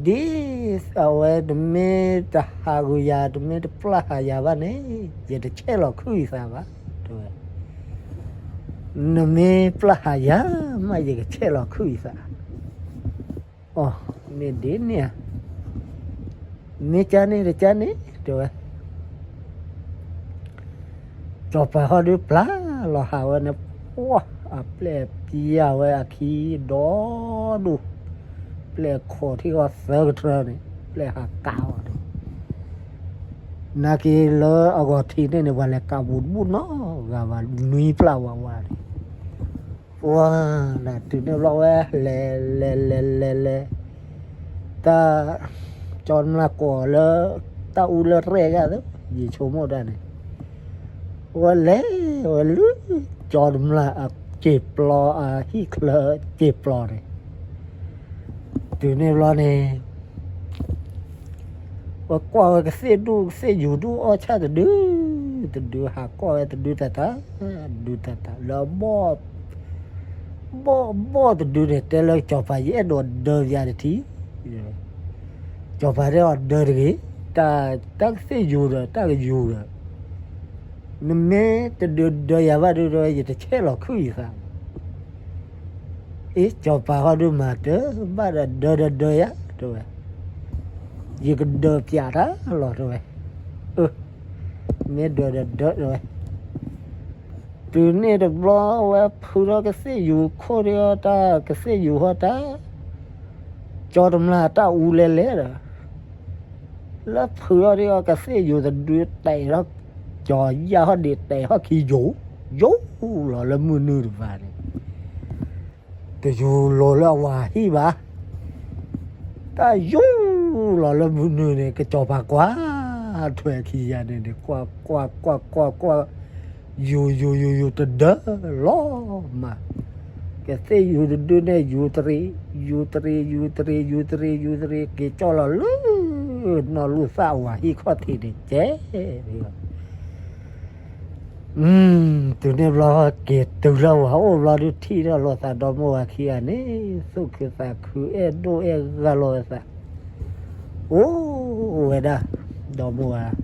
ဒ်အဝဲတမ့ၢ်တဟးဂုာ်ယၤ တမ့ၢ်တပျၢ်ဟးယၤဘၣ်န့ၣ် ယတဆဲးလီၤခုၣ်ယသးဘၣ် တဲဝဲ, နမ့ၢ်ပျၢ်ဟးယၤမး ယကဆဲးလီၤခုၣ်ယသး, အိ မ့ၢ်ဒ်န့ၣ်ဧါ, မ့ၢ်ကန့ၣ်တကန့ၣ် တဲဝဲ, စီၤပၤဃီဒုးပျၢ်လီၤဟးဝဲန့ၣ်, ပှၤအပျဲၢ်ပျၢ်ဝဲအခံဒီဒူၣ်, ပျဲၢ်ခိးထံဃီသၢကထၢန့ၣ် ပျဲၢ်ဟးကးအီၤဒီး, နာ်က့လၢအဂီၤထံးန့ၣ်န့ၣ် ပှၤလဲၤကးဘူးတဘူၣ်နီတဂၤဘၣ် နွံပျၢ်ဝးဝးန့ၣ်, ပှၤနၤတုၤန့ၣ်ဘျီဝဲ လဲၤလဲၤလဲၤလဲၤလဲၤ, တၢ် ကၠီတမျၢ်ကိးလၢ တၢ်အူလၢရဲၣ်ဂၤသၢ ယဆိကမိၣ်တၢ်န့ၣ်, ဝဲလဲၤဝဲလၢ ကၠီတမျၢ်အစ့ၣ်ပျီ အဟံၣ်ချၢစ့ၣ်ပျီန့ၣ်, တုၤန့ၣ်ဘျီန့ၣ် ဝဲကွၢ်ဝဲကသ့ၣ်ဒူၣ်ကသ့ၣ်ယူၤဒူၣ်အီၣ်ဆၣ်တဒု တဒု ဟးကွၢ်ဝဲတဒုတၢ်တၢ် တဒုတၢ်တၢ်လၢအဘီၣ် ဘီၣ်ဘီၣ်တဒုန့ၣ် တဲလၢစီၤပၤ ယအဲၣ်ဒိးဒၢပယၤတထံၣ်, စီၤပၤတဲအီၤဒၢတဂ့ၤ, တၢ် တၢ်ကသ့ၣ်ယူၤဒီး တၢ်ကယူၤဒီး နမ့ၢ်တဒုဒၢယၤဘၣ်ဒုး တဲဝဲ ယတဆဲးလီၤခုၣ်ယသး အ့ စီၤပၤဃီဒုးမၤတၢ်ဘၣ်ဒီး ဒၢဒီးဒၢယၤ တဲဝဲ, ယကဒၢပျးတၢ်လီၤ တဲဝဲ, အၢ မ့ၢ်ဒၢဒီးဒၢ တဲဝဲ, တုၤန့ၣ်တဘျီ ဝဲဖုထီၣ်ကသ့ၣ်ယူၤခိၣ်ဒီးတၢ် ကသ့ၣ်ယူၤဟီတၢ် ကၠီတမျၢ်တၢ်အူလဲလဲဒီး လၢဖုထီၣ်ဒ်အီၤ ကသ့ၣ်ယူၤတဒုတဲာ်ထီၣ် ကၠီယၢ်ဟီၣ်ဒံးတဲာ်ထီၣ်ခံယိၤ ယိၤလီၤလၢမုၢ်နုာ်တပၤန့ၣ်, တယူၤလိၤလၢအဝၤဟံၣ်ဘၣ်, တၢ်ယူၤလီၤလၢမုၢ်နုာ်န့ၣ် ကစီၤပၤကွၢ်ထွဲခံယၤန့ၣ်န့ၣ် ကွၢ်ကွၢ်ကွၢ်ကွၢ်ကွၢ် ယူၤယူၤယူၤယူၤတဒၢလီၤမး, ကသ့ၣ်ယူၤတဒုန့ၣ် ယူၤတရံး ယူၤတရံး ယူၤတရံး ယူၤတရံး ယူၤတရံး က့ၤကၠီၣ်လီၤလၢ နီၢ်လူၢ်သၣ်အဝၤဟံၣ်ခီၣ်ထံးန့ၣ် ကဲ တုၤန့ၣ်ဘျီ က့ၤတုၤလၢဝၤအိၣ်ဘျီဒုး ထံၣ်ထီၣ်လိာ်သးဒီမိၢ်ဝၤခံဂၤန့ၣ် သူၣ်ခုသးခု အဲၣ်ဒိၣ်အဲၣ်ဂၤလိာ်သး, အိၣ်ဝဲဒၣ် ဒီမိၢ်ဝၤ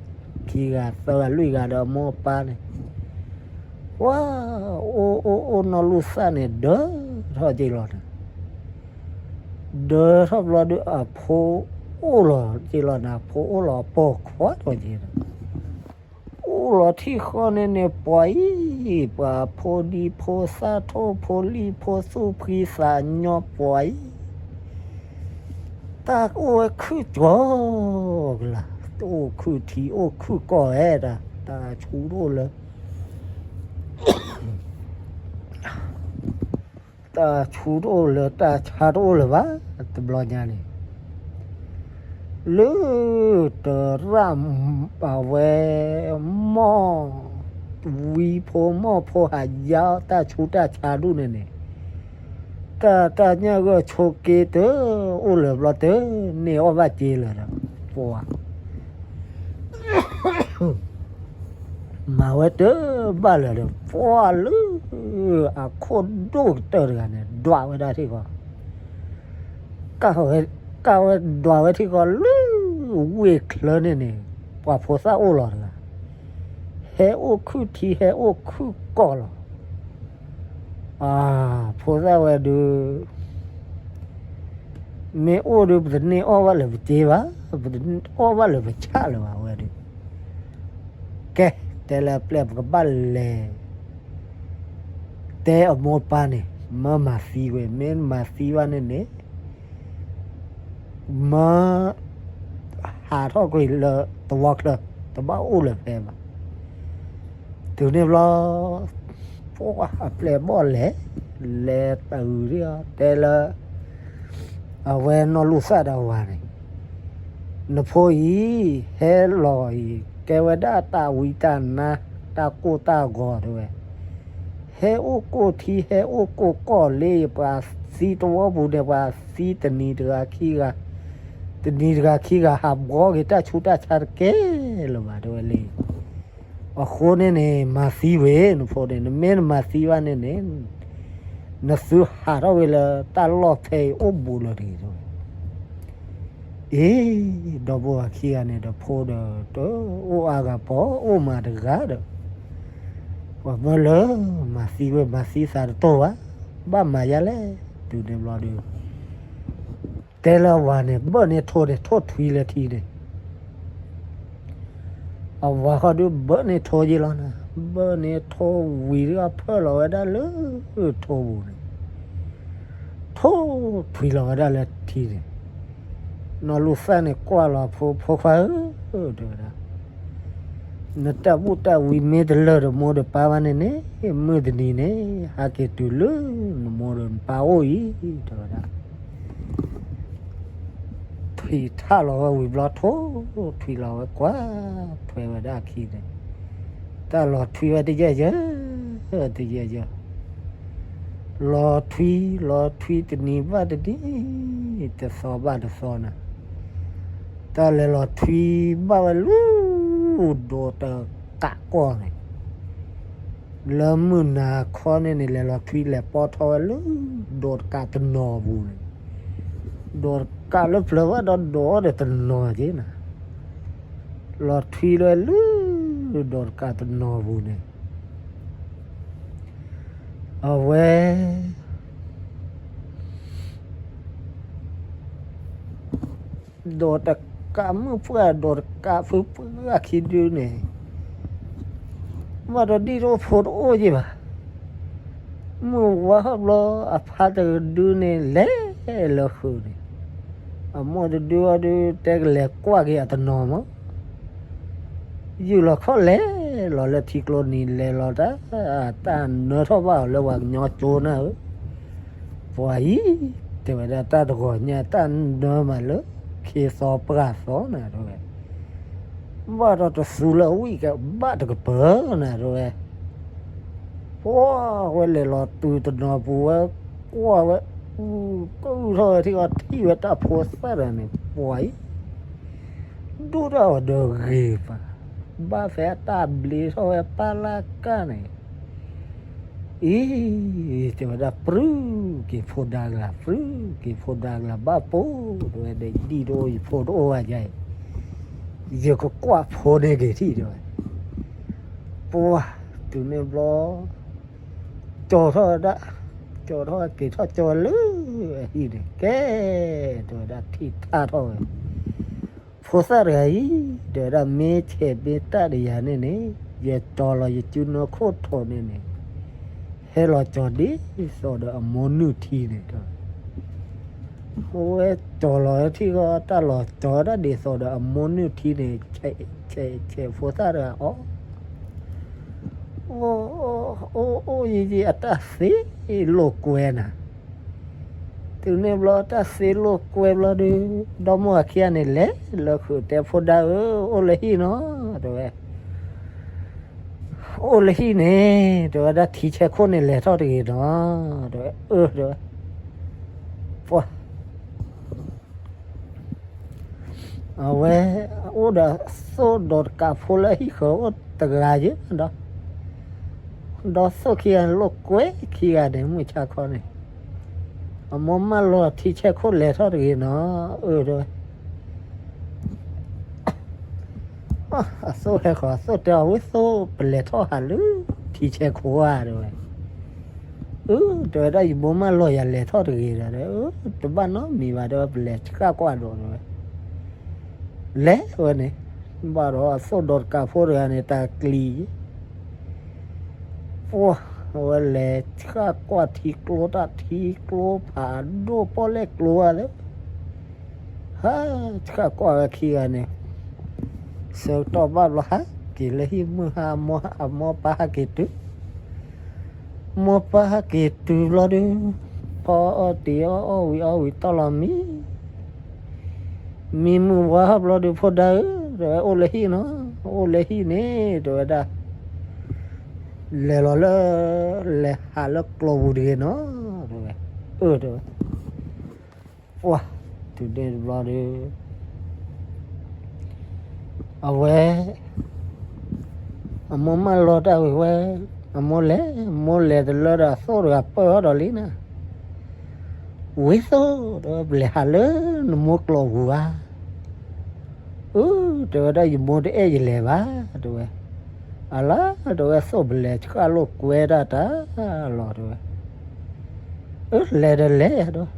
ခံဂၤသၢဂၤလွံၢ်ဂၤဒီးအမိၢ်အပၢ်န့ၣ်, ပှၤ အိၣ်အိၣ်အိၣ် နီၢ်လူၢ်သၣ်န့ၣ် ဒၢထီၣ်က့ၤလီၤန့ၣ်, ဒၢထီၣ်ဘျီဒုး အဖိအိၣ်လီၤက့ၤလီၤန့ၣ်, အဖိအိၣ်လီၤပိာ်ခွါထီၣ်က့ၤန့ၣ် အိၣ်လီၤထံၣ်ဃီန့ၣ်န့ၣ် ပှၤအံၤ ပှၤဖိဒံဖိသၣ်ထိၣ် ဖိလံၣ်ဖိသူၣ် ဖှံသးညီ ပှၤအံၤ တၢ်အိၣ်ဝဲခုၣ်ကီၤကလၤ, တအိၣ်ခုၣ်ထံ အိၣ်ခုၣ်ကီၢ်ဝဲဒၣ်, တၢ်ဆူတအိၣ်လၢ တၢ်ဆူတအိၣ်လၢၤ တၢ်ဆါတအိၣ်လၢၤဘၣ်, တဘျီညါန့ၣ် လၢတရၣ်အဝဲ မီၢ် ဝံဖိမီၢ်ဖိဟးယါ တၢ်ဆူးတၢ်ဆါဒူၣ်န့ၣ်န့ၣ်, တၢ်တၢ်ညၣ်ဂၢၢ်ဆိးက့တအိၣ်လၢၤဘျီ တန့ၢ်အီၣ်ဘၣ်စ့လၢၤဒီး ပှၤ မၤဝဲတဘၣ်လၢၤဒီး ပှၤလၢ အခိၣ်ဒိၣ်ကတၢၢ်တဂၤန့ၣ် ဒွးဝဲဒၣ်ထံၣ်ဃီ, ကၢ်ဝဲဒွးဝဲထံၣ်ဃီလၢ ဝ့ၢ်ချၢန့ၣ်န့ၣ် ပှၤဖိသၣ်အိၣ်လီၤတဂၤ, ဟဲအိၣ်ခုၣ်ထံ ဟဲအိၣ်ခုၣ်ကီၢ်လီၤ. အ ဖိသၣ်ဝဲဒုး မ့ၢ်အိၣ်ဒီး ပတန့ၢ်အီၣ်ဘၣ်လၢပစ့ဘၣ်, ပတန့ၢ်အီၣ်ဘၣ်လၢပဆၣ်လၢၤဘၣ်ဝဲဒုး. ကဲ, တဲလၢအပျဲၢ် ပကဘၣ်လဲၤ တဲအမိၢ်ပၢ်န့ၣ် မၢမၤသံဝဲ, မ့ၢ်မၤသံဘၣ်န့ၣ်န့ၣ် မၢ ဟးထီၣ်ကွံာ်လၢသဝီချၢ, တဘၣ်အိၣ်လၢၤဖဲဘၣ်. တုၤန့ၣ်ဘျီ ပှၢ်အပျဲၢ်ဘီၣ်လဲၤ, လဲၤတဂုၤဒံးအီၤ တဲလၢ အဝဲနီၢ်လူၢ်သၣ်ဒီးဝၤန့ၣ်, နဖိအံၤ ဟဲလီၤအံၤ ကဲဝဲဒၣ်တၢ်ဝံတၢ်နါ တၢ်ကိၢ်တၢ်ဂီၤတဲဝဲ, ဟဲအိၣ်ကိၢ်ထံ ဟဲအိၣ်ကိၢ်ကီၢ်လံ, ပှၤသံတဝီပူၤန့ၣ် ပှၤသံတနံၤတဂၤခံဂၤ, တနံၤတဂၤခံဂၤ ဟးဘှီက့ၤတၢ်ဆူးတၢ်ဆါတကဲလၢၤဘၣ်တဲဝဲလံ. အဃိန့ၣ်န့ၣ် မၤသံဝဲ နဖိန့ၣ်, နမ့ၢ်နမၤသံဘၣ်န့ၣ်န့ၣ် နသုဟးထီၣ်ဝဲလၢတၢ်လီၢ်ဖဲအံၤအိၣ်ဘူးလီၤတဂ့ၤတဲဝဲ. အ့ ဒီပုၢ်ဝဲၢ်ခံဂၤန့ၣ်ဒီး ဖိဒီးတအိၣ်အါဂၤ ပှၤအိၣ်မးတဂၤဒီး ပှၤမၢလၢမၤသံဝဲ မၤသံသးတတိၢ်ဘၣ်, ဘၣ်မၤယါလဲၣ်. တုၤန့ၣ်ဘျီဒီး တဲလၢအဝၤန့ၣ် ဘၢၣ်န့ၢ်ထိန့ၣ် ထိၣ်ထွံလၢထံန့ၣ် အဝၤဃီဒုး ဘၢၣ်န့ၢ်ထိယ့လီၤနၤ, ဘၢၣ်န့ၢ်ထိဝံၤဒီး ဖၢၣ်လီၤဝဲဒၣ်လၢထိပူၤန့ၣ်, ထိၣ်ထွံလီၤဝဲဒၣ်လၢထံန့ၣ်. နီၢ်လူၢ်သၣ်န့ၣ် ကွၢ်လီၤဖိ, ဖိခွါဧၢ, တဲဝဲဒၣ်, နတၢ်ဘူၣ်တၢ်ဝံမ့ၢ်တလၢာ်ဒီးမိၢ်ဒီးပၢ်ဘၣ်န့ၣ်န့ၣ်, မုၢ်တနံၤန့ၣ် ဟးက့ၤတုၤလၢနမိၢ်ဒီးနပၢ်အိၣ်အံၤ, တဲဝဲဒၣ်. ထွံၣ်ထၣ်လီၤဝဲဝံၤဘျီ ထိၣ်ထွံလီၤဝဲကွၢ်ထွဲဝဲဒၣ်အခံန့ၣ်, တၢ်လီၤထွံဝဲတယၢၢ်ယၢၢ်, တယၢၢ်ယၢၢ်, လီၤထွံ လီၤထွံတနံၤဘၣ်တနံၤ, တသီဘၣ်တသီနၤ, တၢ်လဲၤလီၤထွံဘၣ်ဝဲလၢ ဒိးတကးကီၢ်န့ၣ် လၢမုၢ်နၤခီန့ၣ်န့ၣ် လဲၤလီၤထွံလဲၤပီထီၣ်ဝဲလၢ ဒိးတကးတနီၤပူၤန့ၣ်, ဒိးတကးလၢပျၢၤဘၣ်ဒီးဒိးအီၤဒီးတနီၤက့ၤနၤ, လီၤထွံလၢ လၢဒိးတကးတနီၤပူၤန့ၣ်, အဝဲ ဒိးတကးမုၣ်ပှၢ် ဒိးတကးဖုပှၢ်ခံဒုန့ၣ်, ဘၣ်ဒီးဒ်တအိၣ်ဖိတအိၣ်ယ့ၢ်ဘၣ်. မုၢ်ဝါဟီၣ်ဘျီ အဖါတဒုန့ၣ် လဲၤလၢဃုာ်န့ၣ်, အမိၢ်တဒုအီၤဒု တဲကလဲၤကွၢ်က့ၤအတနီၤမး ယုၢ်လီၤခီၣ်လဲၤလီၤလၢထံကျိနံၤ လဲၤလီၤတၢ်, တၢ်နၢထီၣ်ဘၣ်အီၤလၢပှၤကညီကၠိနၢ်ဧၢ, ပှၤအံၤ တဲဝဲဒၣ် တၢ်တဂီၤညါ တၢ်နၢမးလၢ ခ့သီပှၢ်သီနၤတဲဝဲ, ဘၣ်ဒီးတသူလၢအဝံၣ်ကဘၣ်တကပၤနၤတဲဝဲ, ပှၤဝဲလဲၤလီၤတုၤတနီၤပူၤဝဲ, ကွၢ်ဝဲ, အုၣ်, ကအုၣ်ထီၣ်ဝဲထံၣ်အီၤ ထံၣ်ဝဲတၢ်ဖိသၣ်ဒီးန့ၣ် ပှၤအံၤ ဒိၣ်ထီၣ်အီၤဒီးဂ့ၤပၤ, ဘၣ်ဖဲအတၢ်ဘျ့ထီၣ်ဝဲပၢ်လၢ်ကၢ်န့ၣ်, အံၤ တဲဝဲဒၣ် ပြုၢ်က့ၤဖိဒါကလၤ, ပြုၢ်က့ၤဖိဒါကလၤ ဘၣ်ပိာ်တဲဝဲ, ဒ်တအိၣ်ယဖိတအိၣ်ဝဲယၤအံၤ, ယကကွၢ်ဖိန့ၢ်က့ၤထံၣ်တဲဝဲ, ပှၤ တုၤန့ၣ်ဘျီ ကၠီၤထီၣ်ဝဲဒၣ်, ကၠီၤထီၣ်က့ၤထီၣ်ကၠီၤလၢအဟံၣ်န့ၣ် ကဲ တဲဝဲဒၣ် ထံၣ်ထါထီၣ်ဝဲ ဖိသၣ်တဂၤအံၤ တဲဝဲဒၣ် မ့ၢ်ဆဲးမ့ၢ်တၢ်ဒီးယၤန့ၣ်န့ၣ် ယကၠီၤလီၤယစုနၢခိၣ်ထိးန့ၣ်န့ၣ် ဟဲလီၤကၠီၤဒ်သိးဒီးအမိၢ်နုၢ်ထံန့ၣ်တဲဝဲ, အဝဲကၠီၤလီၤထံၣ်ဃီ တၢ်လီၤကၠီၤဒၣ်ဒ်သိးဒီးအမိၢ်နုၢ်ထံန့ၣ် ဆဲးဆဲးဆဲးဖိသၣ်တဂၤအီၤ အိၣ်အိၣ်ယံာ်ယံာ် အတၢ်သ့လိာ်ကွဲနၤ, တုၤန့ၣ်ဘျီ တၢ်သ့လိာ်ကွဲဘျီဒီး ဒီမိၢ်အခံဂၤန့ၣ် လဲၤလၢဃုာ်တဲ ဖိဒါဧၢ, အိၣ်လၢဟံၣ်နီၤ တဲဝဲ, အိၣ်လၢဟံၣ်န့ၣ် တဲဝဲဒၣ် ထံဆဲးခိၣ်န့ၣ် လဲၤထီၣ်တဂ့ၤနီၤ တဲဝဲ, အၢ တဲဝဲ, ပှၤ အဝဲ အိၣ်ဒီးသိၣ်ဒီးတကးဖိလၢဟံၣ်ဃၢၤအိၣ်တဂၤယဲဒီး, ဒီးသိၣ်ခံဂၤန့ၣ် လိာ်ကွဲခံဂၤန့ၣ် မုၢ်ဆါခီန့ၣ်, အမိၢ်မၢလီၤ ထံဆဲးခိၣ်လဲၤထီၣ်တဂ့ၤနီၤ, အၢ တဲဝဲ, အသိၣ်ဟဲဃီၤ အသိၣ်တဲအီၤ ဝံသိၣ် ပလဲၤထီၣ်ဟးလၢထံဆဲးခိၣ်ဧါ တဲဝဲ. အၢ တဲဝဲဒၣ် ယမိၢ်မၢလီၤယၤလဲၤထီၣ်တဂ့ၤဒီး တဘၣ်နီတမံၤဘၣ် တဲဝဲ ပလဲၤဆှၣ်ကွၢ်ဒီး တဲဝဲ. လဲၤဝဲန့ၣ် ဘၣ်ဒီးအသိၣ်ဒီးတကးဖိတဂၤန့ၣ် တၢ်ကျံၤ ပှၢ် အဝဲလဲၤဆှၣ်ကွၢ်ထံကျိ တၢ်ထံကျိဖးဒိၣ် ပီၣ်လဲၣ်ကျိဧါလၢ ဟးဆှၣ်ကွၢ်ဝဲခံဂၤန့ၣ် ဆၢကတီၢ်ဘၣ်ဘျီ ဟးက့ၤလၢဟံၣ်မုၢ်ဟါ အမိၢ်ပၢ်ဟဲက့ၤတုၤ မိၢ်ပၢ်ဟဲက့ၤတုၤဘျီဒုး ဖီအီၣ်တ့ၤအီၣ် အီၣ်ဝံၤအီၣ်ဝံၤတီၢ်လီၤမံ မံမုၢ်ဝါဘျီဒုး ဖိဒါဧၢ တဲဝဲ အိၣ်လၢဟံၣ်နီၤ အိၣ်လၢဟံၣ်န့ၣ် တဲဝဲဒၣ် လဲၤလီၤလၢ လဲၤဟးလၢကျိပူၤတဂ့ၤနီၤ တဲဝဲ. အၢ တဲဝဲ ပှၢ် တုၤန့ၣ်တဘျီဒီး အဝဲ အမိၢ်မၢလီၤတၢ်ဝံၤဝဲ အမိၢ်လဲၤ မိၢ်လဲၤတလၢဒီး အသိၣ်တဂၤပၢၢ်အီၤဒီးလံနၤ ဝံသိၣ် တဲဝဲ ပလဲၤဟးလၢနမိၢ်ကျိပူၤဧါ. အၢ တဲဝဲဒၣ် ယမိၢ်တအဲၣ်ယလဲၤဘၣ် တဲဝဲ. အလါ တဲဝဲ သိၣ် ပလဲၤဆှၣ်လိာ်ကွဲတၢ်တၢ်လီၤ တဲဝဲ. အၢ လဲၤဒီးလဲၤဒီး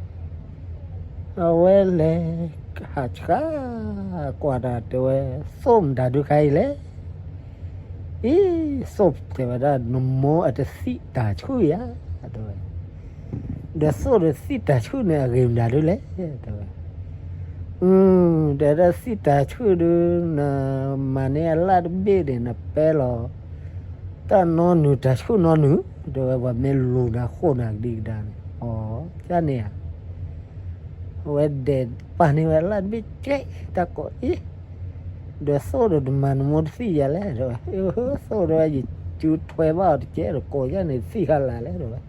အဝဲလဲၤဟးဆှၣ်ကွၢ်တၢ် တဲဝဲ သိၣ်မတၤဒုးခါအံၤလဲၣ်. အံၤ သိၣ် တဲဝဲဒၣ် နမိၢ်အတသံၣ်တၢ်ဆှုၣ်ယၤ တဲဝဲ. ဒီးသိၣ်တသံၣ်တၢ်ဆှုၣ်န့ၣ် အဂ့ၤမတၤဒုးလဲၣ် တဲဝဲ. အၢ တဲဒၣ် သံၣ်တၢ်ဆှုၣ်ဒုး နမၤန့ၢ်အလၣ်တဘ့ၣ်န့ၣ် နပဲလီၤ တၢ်နီနုၤတၢ်ဆှုၣ်နီနုၤ တဲဝဲ ပှၤမ့ၢ်လူၤနၤဃိၣ်နၤကဒံကဒါန့ၣ် အီၤ ကန့ၣ်ဧါ. အဝဲဒဲးပာ်န့ၢ်ဝဲအလၣ်တဘ့ၣ်ကဲ တၢ်ကိးအ့ၣ် ဒီးသိၣ်ဒီး နမၤနမိၢ်တသံၣ်ယၤလဲၣ် တဲဝဲ. အၢ သိၣ် တဲဝဲ ယစုထွဲဘၣ်အီၤတကဲဒီး ကိးယၤန့ၣ် သံၣ်ဟါလၢ်လဲၣ် တဲဝဲ.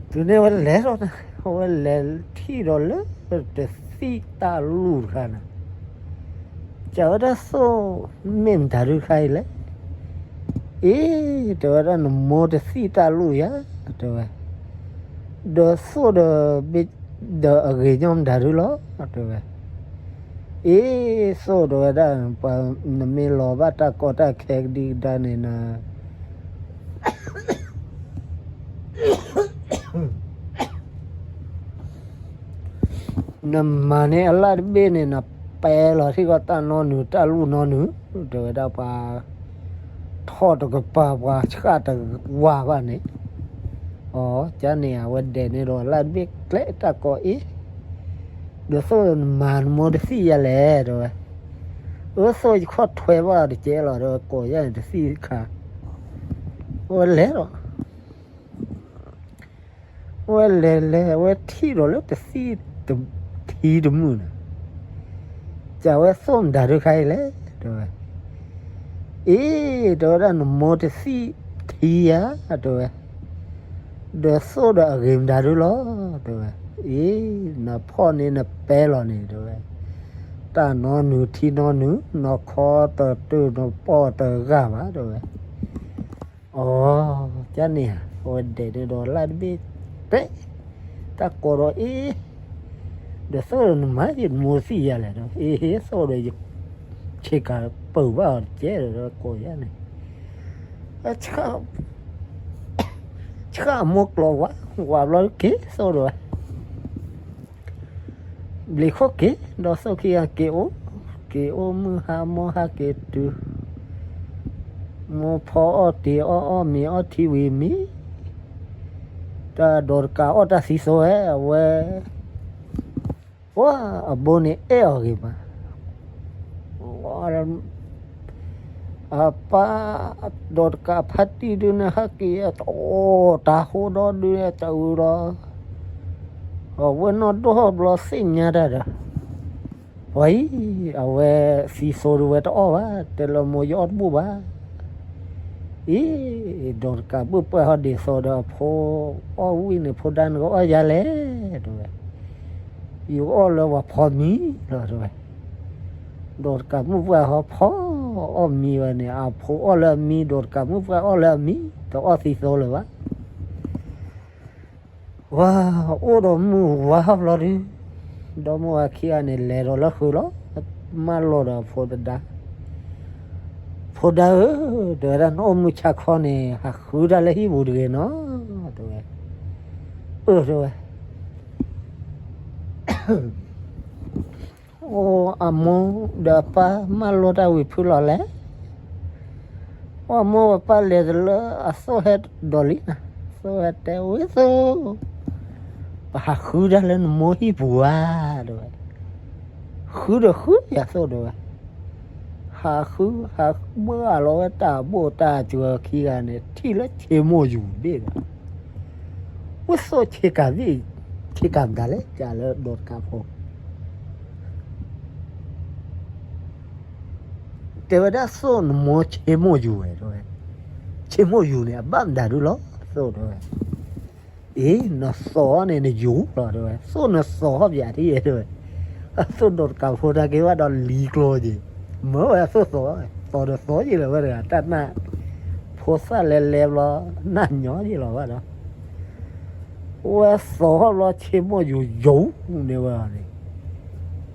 တုၤန့ၣ်ဝဲလဲၤထီၣ် အဝဲလဲၤထံၣ်ဒီးလၢတသံၣ်တၢ်လူၢ်တခါန့ၣ် ကးဝဲဒၣ် သိၣ် မ့ၢ်မတၤဒုးခါအံၤလဲၣ်. အ့ တဲဝဲဒၣ် နမိၢ်တသံၣ်တၢ်လူၢ်ယၤ တဲဝဲ. ဒီးသိၣ်ဒီး ဒီးအဂ့ၤညီမတၤဒုးလီၤ တဲဝဲ. အ့ သိၣ် တဲဝဲဒၣ် နမ့ၢ်လီၤဘၣ်တၢ်ကီတၢ်ခဲကဒံကဒါန့ၣ် နမၤန့ၢ်အလၣ်တဘ့ၣ်န့ၣ် နပဲလီၤထံၣ်ကီးတၢ်နီနုၤတၢ်လူၢ်နီနုၤ တဲဝဲဒၣ် ပှၤထီၣ်တကပၤ ပှၤဆှၣ်တဝါဘၣ်န့ၣ် အီၤ ကန့ၣ်ဧါ. အဝဲဒဲးန့ၣ်ဒီး အလၣ်တဘ့ၣ်ကျဲတၢ်ကိးအ့ၣ် ဒီးသိၣ် နမၤနမိၢ်တသံၣ်ယၤလဲၣ် တဲဝဲ. အၢ သိၣ် ယခီၣ်ထွဲဘၣ်တကဲလီၤ တဲဝဲ ကိးယၤန့ၣ်တသံၣ်တခါ. အဝဲလဲၤဒီး အဝဲလဲၤလဲၤ အဝဲထံၣ်ဒီးလၢတသံၣ်ထံတမုာ်န့ၣ် ကးဝဲ သိၣ် မတၤဒုးခါအံၤလဲၣ် တဲဝဲ. အ့ တဲဝဲဒၣ် နမိၢ်တသံၣ်ထံယၤ တဲဝဲ. ဒီးသိၣ်ဒီးအဂ့ၤမတၤဒုးလီၤ တဲဝဲ. အ့ နဖီၣ်န့ၢ်နပဲလီၤန့ၣ် တဲဝဲ တၢ်နီနုၤထံနီနုၤ နီၢ်ခီတတုၤ နီၢ်ပီၢ်တဂၤဘၣ် တဲဝဲ. အီၤ ကန့ၣ်ဧါ. အဝဲဒဲးန့ၣ်ဒီး လၢ်တဘ့ၣ်တဲ တၢ်ကိးဒီးအ့ၣ် ဒီးသိၣ် နမၤယမိၢ်သံၣ်ယၤလဲၣ်ဒီး အ့ၣ် သိၣ်ဒီး ယဆ့ကၤပၢၢ်ဘၣ်အီၤတကဲဒီး ကိးယၤန့ၣ် ဆှၣ်အမိၢ်ကျိဝါ ဝါဘျီက့ၤ သိၣ်ဒီး ဘျံးခိၣ်က့ၤ ဒီးသိၣ်ခံဂၤက့ၤအိၣ် က့ၤအိၣ်မုၢ်ဟါ မိၢ်ဟါက့ၤတုၤ မိၢ်ဖီအီၣ်တ့ၤအီၣ် အီၣ်မ့ၤအီထံဝံၤမံ တၢ်ဒီးတကးအီၣ်တၢ်သံသိဝဲ အဝဲ ပှၤအဘိန့ၣ်အဲၣ်အီၤဂ့ၤမး အပၢ် ဒီးတကးဖါတံၢ်ဒုးန့ၣ် ဟဲက့ၤတအီၣ်တၢ်ဃိဒီးဒုးတအုးဒီး အဝဲနီၢ်ဒိၣ်ဘျီသ့ၣ်ညါတၢ်ဒီး ပှၤအံၤ အဝဲသံသိဒီးဝဲတအီၣ်ဘၣ် တဲလၢမိၢ်ယအီၣ်တဘူၣ်ဘၣ် အံၤ ဒီးတကးဘုၣ်ပှၢ်ဟီၣ်ဒ့သိးဒီးအဖိအီၣ်ဝံၣ်န့ၣ် ဖိဒါနကအီၣ်ယၤလဲၣ် တဲဝဲ ယကအီၣ်လၢပှၤဖီမံလီၤ တဲဝဲ ဒီးတကးမုၣ်ပှၢ်ဟီၣ်ဖီအီၣ်မံဝဲန့ၣ် အဖိအီၣ်လၢအမံ ဒီးတကးမုၣ်ပှၢ်အီၣ်လၢအမံ တအီၣ်သံသိလၢၤဘၣ် ဝါ အိၣ်ဒီးမုၢ်ဝါဘျီဒုး ဒီမါဝၤခံဂၤန့ၣ် လဲၤဒီးလၢဃုာ်လီၤ မၢလီၤဒီးအဖိတဒါ ဖိဒါဧၢ, တဲဝဲဒၣ် နအိၣ်မုာ်ဆါခီန့ၣ် ဟးဃုတၢ်လၢဟံၣ်ပူၤတဂ့ၤနီၤ, တဲဝဲ. အၢ တဲဝဲ. အိၣ် အမိၢ်ဒီးအပၢ်မၢလီၤတၢ်ဝံၤဖုလီၤလဲၣ်. အိၣ် အမိၢ်အပၢ်လဲၤတလၢအသိၣ်ဟဲဒီးလံနၤ, သိၣ်ဟဲတဲဝဲသိၣ်, ပဟးဃုတၢ်လၢနမိၢ်ဟံၣ်ပူၤဧါ, တဲဝဲ. ဃုဒီးဃုယၤသိၣ် တဲဝဲ. ဟးဃု ဟးဘၣ်လီၤဝဲတၢ်ဘိၣ်တၢ်စှၤခံဂၤန့ၣ် ထံၣ်လၢဆ့မိၢ်ယူၤဘ့ၣ်ဒီး, ဝဲသိၣ်ဆ့ကၤဘ့ၣ်, ဆ့ကၤမတၤလဲၣ် ကလၢဒီးတကးဖိ တဲဝဲဒၣ်သိၣ် နမိၢ်ဆ့မိၢ်ယူၤဝဲ တဲဝဲ. ဆ့မိၢ်ယူၤန့ၣ် အဘၣ်မတၤဒုလီၤ သိၣ် တဲဝဲ. အ့ နသိၣ်န့ၣ် နယူၤလီၤ တဲဝဲ. သိၣ်နသိၣ်ဟီၣ်ပၠးထံၣ် တဲဝဲ. အသိၣ်ဒီးတကးဖိတၢ်က့ၤဘၣ်ဒီးလံၤကျိၤက့ၤ, မၢဝဲအသိၣ်သိၣ်, သိၣ်ဒီးသိၣ်ယ့ၣ်လီၤဝဲတဂၤ တၢ်နၢ်, ဖိသၣ်လဲၤလဲၤဘျီ နၢ်ညီယ့ၣ်လီၤဘၣ်ဒီး ဝဲသိၣ်ဟီၣ်ဘျီ ဆ့မိၢ်ယူၤယူၤန့ၢ်ဝဲအီၤန့ၣ်,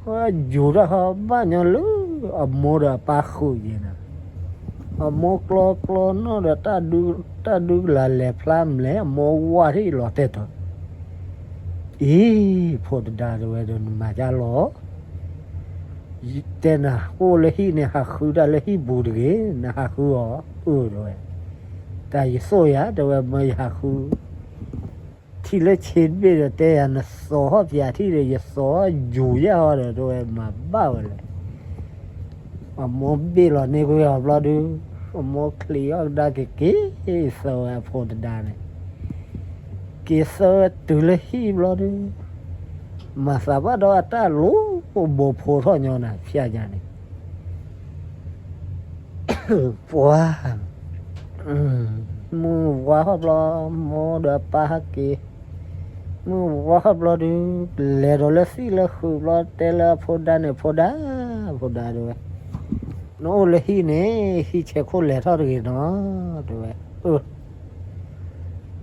ဝဲယူၤတၢ်ဟီၣ်ဘၣ်ညီလၢ အမိၢ်ဒီးအပၢ်ဃုာ်ယဲနၤ, အမိၢ်ကျီကျီနီၢ်ဒီး တၢ်ဒုကလၤလဲၤဖျါမလဲၣ် အမိၢ်ဝါထံၣ်လီၤတဲာ်တီၤ, အံၤ ဖိတဒါ တဲဝဲဒီး နမၤဒ်လဲၣ် တဲနၤ အိၣ်လၢဟံၣ်န့ၣ် ဟးဃုတၢ်လၢဟံၣ်ပူၤတဂ့ၤ, နဟးဃုအီၤ, အၢ တဲဝဲ, တၢ်ယသိၣ်ယၤ တဲဝဲ မၢယဟးဃု ထံၣ်လၢဆ့တဘ့ၣ်ဒီး တဲယၤနသိၣ်ဟီၣ်ပၠးထံၣ်ဒီး ယသိၣ်ယူၤယၤအီၤဒီး တဲဝဲ မၤဘၣ်ဝဲလဲၣ်. အမိၢ်ဘ့ၣ်လီၤန့ၢ်ကွံာ်အီၤဘျီဒု, အမိၢ်ချံးအီၣ်ကဒါက့ၤက့ၤ သၢဝဲအဖိတဒါန့ၣ်, က့ၤသၢဝဲတုၤလၢဟံၣ်ဘျီဒု, မၤသးဘၣ်ဒီးအတၢ်လိၣ်ဘိဖိထီၣ်ညီနၤ ဖၠၣ်ညါန့ၣ် ပှၤ, မုၢ်ဝါထီၣ်ဘျီ, မိၢ်ဒီးပၢ်ဟဲက့ၤ, မုၢ်ဝါထီၣ်ဘျီဒု, လဲၤဒီးလၢသံၣ်လၢဃုာ်ဘျီ တဲလၢအဖိဒါန့ၣ် ဖိဒါ, ဖိဒါ တဲဝဲ, နအိၣ်လၢဟံၣ်န့ၣ် ဟံၣ်ဆဲးခိၣ်လဲၤထီၣ်တဂ့ၤနီၤ, တဲဝဲ,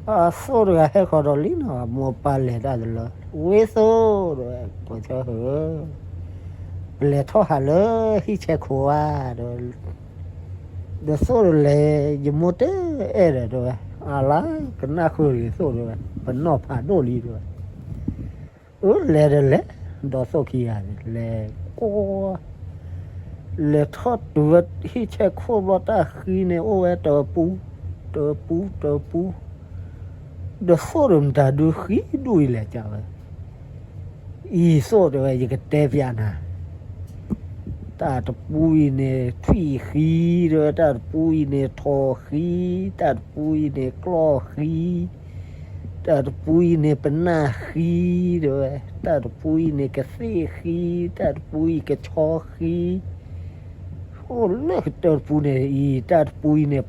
အၢ အသိၣ်တဂၤဟဲဃီၤဒီးလံနီၤ, မိၢ်ပၢ်လဲၤတၢ်တလၢ, ဝ့သိၣ် တဲဝဲ, ပှၤဆၢဟၢ, ပလဲၤထီၣ်ဟးလၢဟံၣ်ဆဲးခိၣ်ဧါ, တဲဝဲ, ဒီးသိၣ်ဒီးလဲၤ, ယမိၢ်တဲအဲၣ်ဒီး တဲဝဲ, အလါ ကနၣ်ဃုာ်တဂ့ၤသိၣ် တဲဝဲ, ပနီၢ်ဖးဒိၣ်လံ တဲဝဲ, အၢ လဲၤဒီးလဲၤ, ဒီးသိၣ်ခံဂၤန့ၣ် လဲၤကိး လဲၤထီၣ်တုၤဝဲဟံၣ်ဆဲးခိၣ်ဘျီ တၢ်ဃံန့ၣ် အိၣ်ဝဲတပူ, တပူ တပူ, ဒီးသိၣ်ဒီးမတၤဒုဃံဒူၣ်အံၤလဲၣ် တဲဝဲ, အံၤသိၣ် တဲဝဲ ယကတဲပျးနၤ, တၢ်တပူအံၤန့ၣ် ထွံၣ်ဃံ, တဲဝဲ, တၢ်တပူအံၤန့ၣ် ထိးဃံ, တၢ်တပူအံၤန့ၣ် ကျီၢ်ဃံ, တၢ်တပူအံၤန့ၣ် ပနၢ်ဃံ, တဲဝဲ, တၢ်တပူအံၤန့ၣ် ကသ့ၣ်ဃံ, တၢ်တပူအံၤ ကဆီဃံ, အိၣ်လၢကတၢၢ်တပူန့ၣ်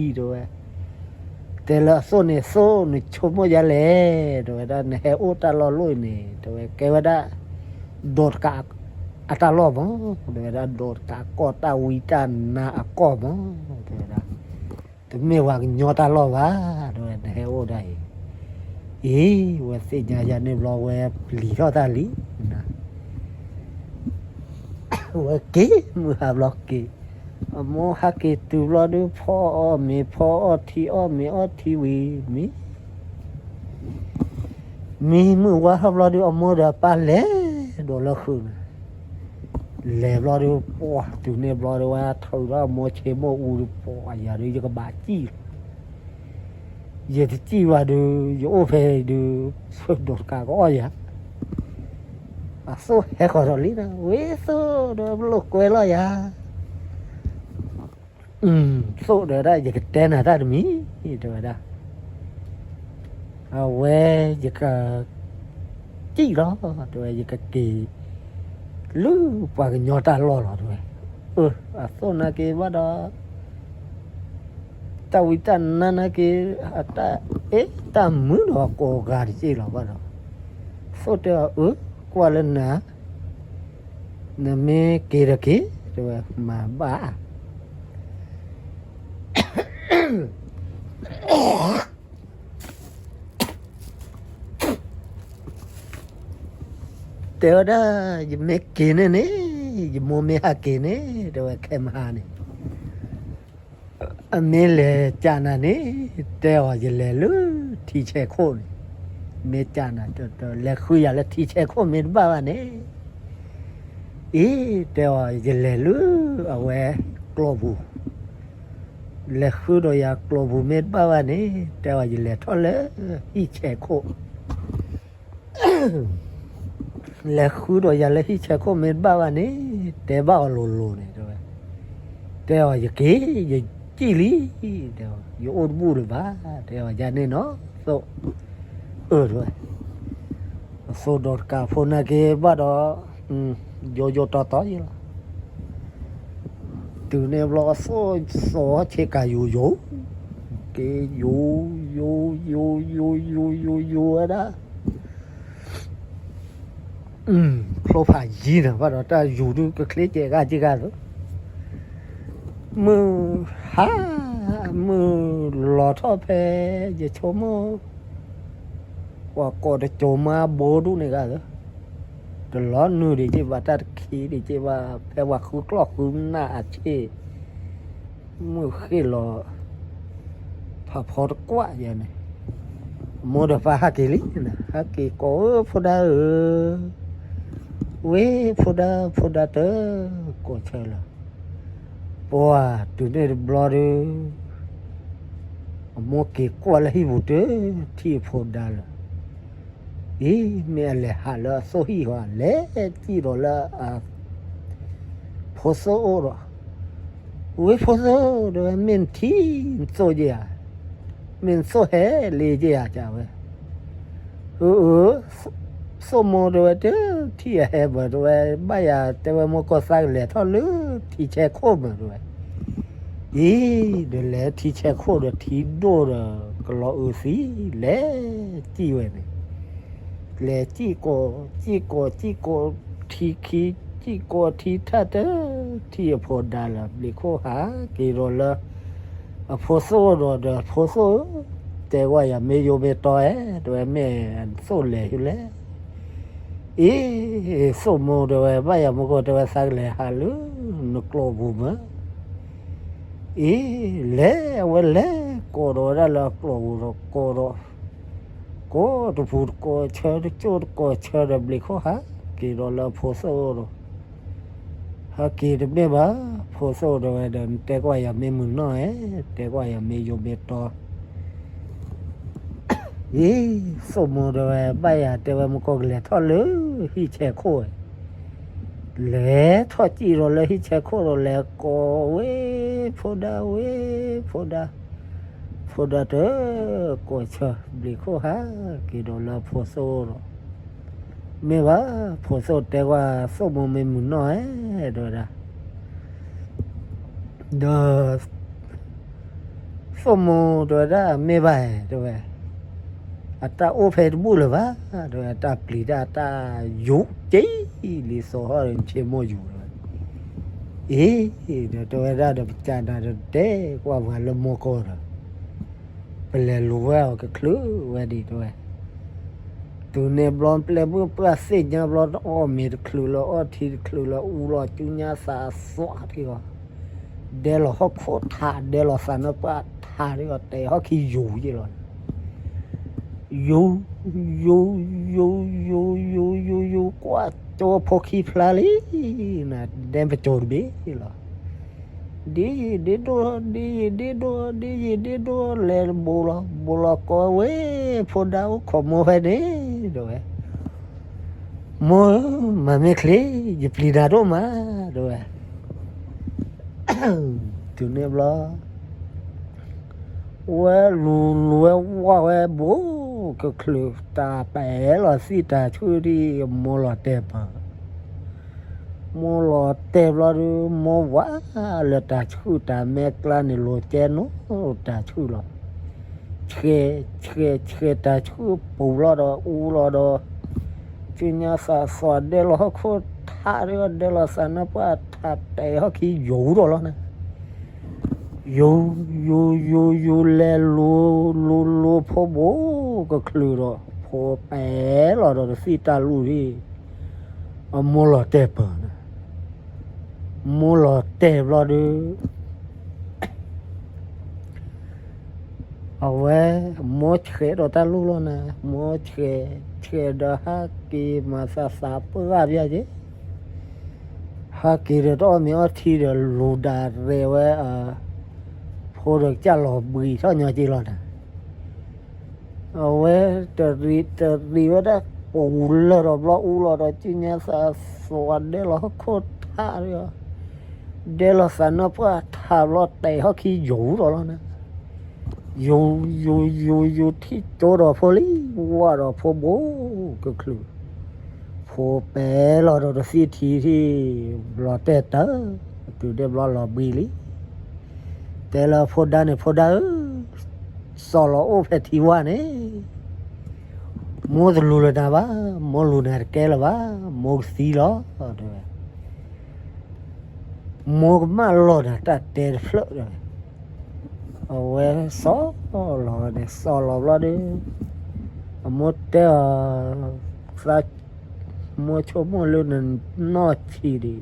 အံၤ, တၢ်တပူအံၤန့ၣ် ပှၤကညီဃံ, တဲဝဲ, တဲလၢအသိၣ်န့ၣ် သိၣ် နဆိကမိၣ်ဒ်လဲၣ်, တဲဝဲဒၣ် နဟဲအိၣ်တၢ်လီၢ်လိၣ်အံၤန့ၣ်, တဲဝဲ ကဲဝဲဒၣ် ဒီးတကးအတၢ်လီၢ်မး, တဲဝဲဒၣ် ဒီးတကးကီၢ်တၢ်ဝံတၢ်နါအကီၢ်မး, တဲဝဲဒၣ် တမ့ၢ်ပှၤကညီတၢ်လီၢ်ဘၣ်, တဲဝဲ နဟဲအိၣ်ဒၣ်အံၤ, အံၤ ဝဲသ့ၣ်ညါယၤန့ၣ်ဘျီ ဝဲပျံၤထီၣ်တၢ်လံ, ဝဲက့ၤ မုၢ်ဟါဘျီက့ၤ, အမိၢ်ဟဲက့ၤတုၤဘျီဒုး ဖီအီၣ်မ့ၤ ဖီအီၣ်ထံ အီၣ်မ့ၤအီၣ်ထံဝံၤ မံ မံ မုၢ်ဝါထီၣ်ဘျီဒုး အမိၢ်ဒီးအပၢ်လဲၤဒီးလၢဃုာ်န့ၣ်, လဲၤဘျီဒုး ပှၤတုၤန့ၣ်ဘျီဒုး ဝဲထုးထီၣ်အမိၢ်ဆ့မိၢ်အူဒုး ပှၤယၤဒုး ယကဘၣ်စံၣ်လီၤ, ယတစံၣ်ဘၣ်ဒုး ယအိၣ်ဖဲအံၤဒုး ဒီးတကးကအီၣ်ယၤ, အသိၣ်ဟဲဃီၤဒီးလံဒီး ဝ့သိၣ်ဒီး ပလိာ်ကွဲလီၤယၤ သိၣ်ဒီးဝဲဒၣ် ယကတဲနၤတၢ်တမံၤ တဲဝဲဒၣ်, အဝဲယကစံၣ်လီၤ တဲဝဲ ယကက့ၤလၢပှၤကညီတၢ်လီၢ်လီၤ တဲဝဲ, အၢ အသိၣ်နာ်က့ၤဘၣ်ဒီး တၢ်ဝံတၢ်နါနာ်က့ၤ အတၢ်အဲၣ်တၢ်မုာ်ဒီးကိးဂၤတက့ၢ်လီၤဘၣ်ဒီး, သိၣ်တဲအီၤ အၢ ကွၢ်လၢနၤ နမ့ၢ်က့ၤဒီးက့ၤ တဲဝဲ မၤဘၣ် တဲဝဲဒၣ် ယမ့ၢ်က့ၤန့ၣ်န့ၣ် ယမိၢ်မ့ၢ်ဟဲက့ၤန့ၣ် တဲဝဲ ခဲမုၢ်ဟါန့ၣ် အမ့ၢ်လဲၤကးနၤန့ၣ်, တဲအီၤယလဲၤလၢထံဆဲးခိၣ်န့ၣ်, မ့ၢ်ကးနၤတၢ် လဲၤဃုယၤလၢထံဆဲးခိၣ်မ့ၢ်တဘၣ်ဘၣ်န့ၣ်, အ့ တဲအီၤယလဲၤလၢအဝဲကျီၢ်ပူၤ, လဲၤဃုဒီးယၤကျီၢ်ပူၤမ့ၢ်တဘၣ်ဘၣ်န့ၣ်, တဲအီၤယလဲၤထီၣ်လၢဟံၣ်ဆဲးခိၣ် လဲၤဃုဒီးယၤလၢဟံၣ်ဆဲးခိၣ်မ့ၢ်တဘၣ်ဘၣ်န့ၣ်, တဲဘၣ်အီၤလိၤလိၤန့ၣ် တဲဝဲ, တဲအီၤယက့ၤ ယစံၣ်လံ, တဲအီၤ ယအိၣ်တဘူၣ်လၢၤဘၣ်, တဲအီၤယၤန့ၣ်နီၤ, သိၣ်, အၢ တဲဝဲ, အသိၣ်ဒီးတကးဖိနာ်က့ၤဘၣ်ဒီး, ယိယိတီတီယလီၤ တုၤန့ၣ်ဘျီအသိၣ်သီဆ့ကၤယိယိ, က့ၤယိ, ယိ, ယိ, ယိ, ယိ, ယိ, ယိ, ယိဝဲဒၣ်, ဖျိဖးယံၤန့ၣ် ဘၣ်ဒီးတၢ်ယူၤဒုးကချ့ကဲဂၤက့ၤဂၤလၢ, မုၢ်, ဟါ, မုၢ်လီၤထီၣ်ဖဲ, ယဆိကမိၣ် ပှၤကိးတကၠိၤမါဘိဒူၣ်န့ၣ်ဂၤလၢ, တလီၤနုာ်ဒံးက့ၤဘၣ်တၢ်တခံဒံးက့ၤဘၣ် ဖဲပှၤဃုကျီၢ်ဃုနၢ်အဆ့ၣ်, မုၢ်ဃ့ၢ်လီၤ, ဖးဖီတကွၢ်ယၤန့ၣ်, အမိၢ်ဒီးပၢ်ဟးက့ၤလံ, ဟးက့ၤကိးဧၢဖိဒါဧၢ, ဝ့ၢ်ဖိဒါ ဖိဒါတၢ်, ကိးဆၢလီၤ, ပှၤတုၤန့ၣ်တဘျီဒီး အမိၢ်က့ၤကွၢ်လၢဟံၣ်ပူၤတထံၣ်အဖိဒါလၢၤ, အံၤ မ့ၢ်အလဲၤဟးလၢအသိၣ်ဟံၣ်ဃီ လဲၤစံၣ်ဒီးလၢ ဖိသိၣ်အိၣ်ဒီး, ဝ့ၢ်ဖိသိၣ် တဲဝဲ မ့ၢ်နထံၣ်နသိၣ်က့ၤဧါ, မ့ၢ်နသိၣ်ဟဲလ့က့ၤဧါ တဲဝဲ, အၢ အၢ သိၣ်မိၢ် တဲဝဲ တထံၣ်အဟဲဘၣ် တဲဝဲ ဘၣ်ယၤ တဲဝဲ မိၢ်ကီၢ်သးကလဲၤထီၣ်လၢထံဆဲးခိၣ်မး တဲဝဲ, အံၤ ဒီးလဲၤထံဆဲးခိၣ်ဒီးထံဒိၣ်ဒီး ကလီၤအုးသံ လဲၤစံၣ်ဝဲန့ၣ်, လဲၤစံၣ်ကိး စံၣ်ကိး စံၣ်ကိး ထံခံ စံၣ်ကိးထံထၣ်တထံၣ်အဖိဒါလၢၤ ဘျံးခိၣ်ဟးက့ၤဒီးလၢ အဖိသိၣ်ဒီး ဒီးဖိသိၣ်ဧၢ, တဲကွၢ်ယၤမ့ၢ်ယိမ့ၢ်တီဧါ, တဲဝဲ မ့ၢ်သိၣ်လဲၤဟူလဲၣ်, အံၤ သိၣ်မိၢ် တဲဝဲ ဘၣ်ယၤမိၢ်ကီၢ် တဲဝဲ သးကလဲၤဟးလၢနကျီၢ်ပူၤမး, အံၤ လဲၤ အဝဲလဲၤကိးဒီးဝဲဒၣ်လၢအကျီၢ်ပူၤဒီးကိးဒီး ကိးတပူၤတကိးဆၢ တကၠိၢ်တကိးဆၢဒီး ဘျံးခိၣ်ဟးက့ၤဒီးလၢအဖိသိၣ်ဒီး ဟဲက့ၤတမ့ၢ်ဘၣ်, ဖိသိၣ် တဲဝဲဒီး နတဲကွၢ်ယၤမ့ၢ်မုၢ်နီၢ်ဧါ, တဲကွၢ်ယၤမ့ၢ်ယိမ့ၢ်တီ, အံၤ သိၣ်မိၢ် တဲဝဲ ဘၣ်ယၤ တဲဝဲ မိၢ်ကီၢ်ကလဲၤထီၣ်လၢဟံၣ်ဆဲးခိၣ်ဝဲ, လဲၤထီၣ်စံၣ်ဒီးလၢဟံၣ်ဆဲးခိၣ်ဒီး လဲၤကိးဝ့ၢ်ဖိဒါ ဝ့ၢ်ဖိဒါ, ဖိဒါတၢ် ကိးဆၢ ဘျံးခိၣ်ဟးက့ၤဒီးလၢဖိသိၣ်ဒီး မ့ၢ်ဘၣ်, ဖိသိၣ် တဲကွၢ် သိၣ်မိၢ် မ့ၢ်မုၢ်နီၢ်ဧါ, တဲဝဲဒၣ်, ဒီး သိၣ်မိၢ် တဲဝဲဒၣ် မ့ၢ်ဘၣ်ဧါ တဲဝဲ, အတၢ်အိၣ်ဖဲတဘူၣ်လၢၤဘၣ်, တဲဝဲ တၢ်ပျံၤတၢ် တၢ်ယူၤက့ၤလံ သီဟီၣ်ဒီး ဆ့မိၢ်ယူၤ တဲဝဲ, အံၤ ဒီးတဲဝဲဒၣ်ဒီး ပကးနၤဒီး တဲကွၢ်ပှၤလၢမိၢ်ကီၢ်ဒီး ပလဲၤလူၤဝဲအီၤကချုးဝဲဒံး တဲဝဲ, တုၤန့ၣ်ဘျီ ပျဲၢ်မုၣ်ပှၢ်သ့ၣ်ညါဘျီ အီၣ်မ့ၤတချုးလၢၤ အီၣ်ထံတချုးလၢၤ အူလီၤ ကၠူညါသးသွးထံဂီၤ, ဒဲလီၤဟီၣ်ခိၣ်ထး ဒဲလီၤသးနၢပှၢ်ထးထံဂီၤ တဲဟီၣ်ခံယူၤယ့ၢ်လီၤန့ၣ်, ယူၤ ယူၤ ယူၤ ယူၤ ယူၤ ယူၤ ယူၤ ကွၢ်ကၠိဖိခံဖျါလံ, ဒဲပစိၤတဘ့ၣ်လီၤ, ဒ်ယံၤဒ်ဒိၣ် ဒ်ယံၤဒ်ဒိၣ် ဒ်ယံၤဒ်ဒိၣ် လဲၤတဘိလီၤ ဘိလီၤ ကိးဝဲ ဖိဒါအိၣ်ခိးမိၢ်ဖဲန့ၣ် တဲဝဲ, မိၢ်ဧၢ မၤမ့ၢ်ချ့ ယပျံၤနၤဒိၣ်မး တဲဝဲ, တုၤန့ၣ်ဘျီ ဝဲလူၤလူၤဝဲဝၢ်ဝဲဘိ ကချုးတၢ်ပဲာ်လီၤသံၣ်တၢ်ဆှုၣ်ဒ်အမိၢ်လီၤတဲာ်ပၢၢ်, မိၢ်လီၤတဲာ်ဘျီဒုး မိၢ်ဝၢ်လၢတၢ်ဆှုၣ်တၢ်မဲာ်ကျါန့ၣ် လိၤကဲနီၢ်တၢ်ဆှုၣ်လီၤ, ဆှဲး ဆှဲး ဆှဲးတၢ်ဆှုၣ်ပူၤလီၤဒီး အူလီၤဒီး ကၠူညါသးသွး ဒဲလီၤဟီၣ်ခိၣ်ထးဒီး ဒဲလီၤသးနၢပှၢ်ထး တဲဟီၣ်ခံယူၤဒီးလီၤန့ၣ်, ယူၤ ယူၤ ယူၤ ယူၤ လဲၤလူၤ လူၤ လူၤ ဖိဘိ ကချုးဒီး ဖိပဲာ်လီၤဒီး တသံၣ်တၢ်လူၢ်ဒ် အမိၢ်လီၤတဲာ်ပၢၢ်န့ၣ်, မိၢ်လီၤတဲာ်ဘျီဒုး တ အဝဲ မိၢ်ဆှဲးဒီးတၢ်လိၣ်လီၤနၤ, မိၢ်ဆှဲး, ဆှဲးဒီးဟဲက့ၤမၤသးသးပှၢ်ပျၢ်က့ၤ, ဟဲက့ၤဒီးတအီၣ်မ့ၤအီထံဒီးလူၤဒၣ်ရဲၣ်ဝဲ, ဖိဒီးကစၢ်လီၤဘှံးထီၣ်ညီက့ၤလီၤနၤ. အဝဲ တရံး တရံးဝဲဒၣ် ပူၤလၢာ်ဒီးဘျီအူလီၤဒီး ကၠံၣ်ညါသးသွါဒဲလီၤဟီၣ်ခိၣ်ထးဒီး, ဒဲလီၤသးနီၢ်ပှၢ်ထးဘျီ တဲာ်ဟီၣ်ခံယိာ်ဒီးလီၤနၤ. ယိာ် ယိာ် ယိာ် ယိာ်ထံၣ်ကၠိဒီးဖိလံ, ဝၢ်ဒီးဖိဘိကချုး, ဖိပဲလီၤဒီးတသံၣ်ထံထံၣ်, ဘျီတဲတၢ်, တုၤဒဲးဘျီလီၤဘှံးလံ. တဲလၢဖိဒါန့ၣ်, ဖိဒါဧၢ, စီၤလီၤအိၣ်ဖဲထံဝၢ်န့ၣ်, မိၢ်တလူၤလၢၤနၤဘၣ်, မိၢ်လူၤနၤတကဲလၢၤဘၣ်, မိၢ်ကသံလီၤ, တဲဝဲ. မိၢ်ကမၣ်လီၤနၤတၢ်တဲတဖျၢၣ်, တဲဝဲ. အဝဲစီၤလီၤဝဲန့ၣ်, စီၤလီၤဘျီဒီး အမိၢ်တဲအီၤ, သး မိၢ်ဆိကမိၣ်လၢနနီၢ်ဆံးဒံး,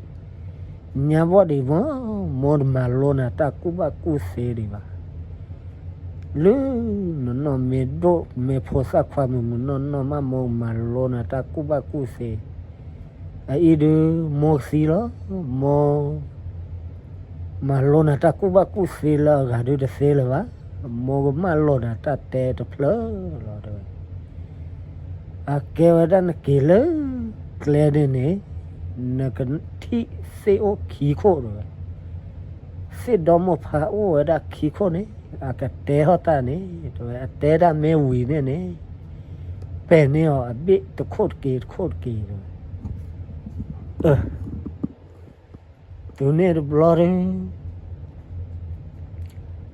ညါဘီၣ်ဒံးမး, မိၢ်တမၤလိနၤတၢ်ကူၣ်ဘၣ်ကူၣ်သ့ဒံးဘၣ်. လၢနနီၢ်မ့ၢ်ဒိၣ်မ့ၢ်ဖိသၣ်ခွါမုၢ်မုၢ်နီၢ်နီၢ်မး မိၢ်မၤလိနၤတၢ်ကူၣ်ဘၣ်ကူၣ်သ့, အအံၤဒုး မိၢ်ကသံလီၤ, မိၢ် မၤလိနၤတၢ်ကူၣ်ဘၣ်ကူၣ်သ့လၢအဂၤဒုးတသ့လၢၤဘၣ်, မိၢ်ကမၣ်လီၤနၤတၢ်တဲတဖျၢၣ်လီၤ, တဲဝဲ. အကဲဝဲဒၣ်နက့ၤလၢကျဲန့ၣ်န့ၣ်, နကထံၣ်သ့ၣ်အိၣ်ခံခိၣ်, တဲဝဲ. သ့ၣ်ဒီမိၢ်ဖးအိၣ်ဝဲဒၣ်ခံခိၣ်န့ၣ်, အကတဲထီၣ်တၢ်န့ၣ်, တဲဝဲ, အတဲတၢ်မ့ၢ်ဝံၤန့ၣ်န့ၣ်, ပဲာ်န့ၢ်အီၤအဘ့ၣ်တခိၣ်တက့ၢ်တခိၣ်တက့ၢ်, တဲဝဲ. တုၤန့ၣ်တဘျီဒီး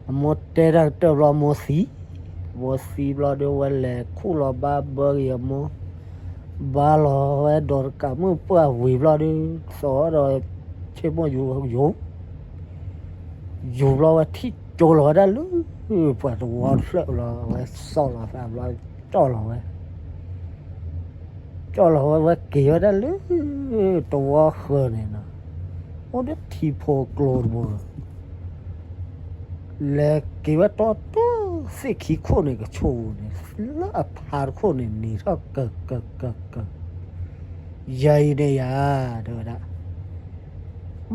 အမိၢ်တဲတၢ်ကတၢၢ်ဘျီမိၢ်သံ, မိၢ်သံဘျီဒီး ဝဲလဲၤခူၣ်လီၤဘါဘၢက့ၤအမိၢ်, ဘါလီၤဝဲဒီးတကးမုၣ်ပှၢ်ဝံၤဘျီဒီး, သီၣ်ဒီးဆ့မိၢ်ယူၤယူၤ, ယူၤဘျီဝဲထံၣ်ကၠိလီၤဝဲဒၣ်လၢ ပှၤတဝီတဖျၢၣ်လီၤ, ဝဲစီၣ်လီၤသးဘျီ, ကၠီၣ်လီၤဝဲ ကၠီၣ်လီၤဝဲ, ဝဲက့ၤဝဲဒၣ်လၢ တဝီဃၢၤန့ၣ်နီၤ, အိၣ်ဒီးထံဖိကျိတဘိ, လဲၤက့ၤဝဲတီတီသ့ၣ်ခံခိၣ်န့ၣ်ကဆိးပူၤန့ၣ်, လၢအဖါတခိၣ်န့ၣ် နံၤထီၣ်ကၢၤကၢၤကၢၤကၢၤ, ယၤအံၤန့ၣ်ယၤ, တဲဝဲဒၣ်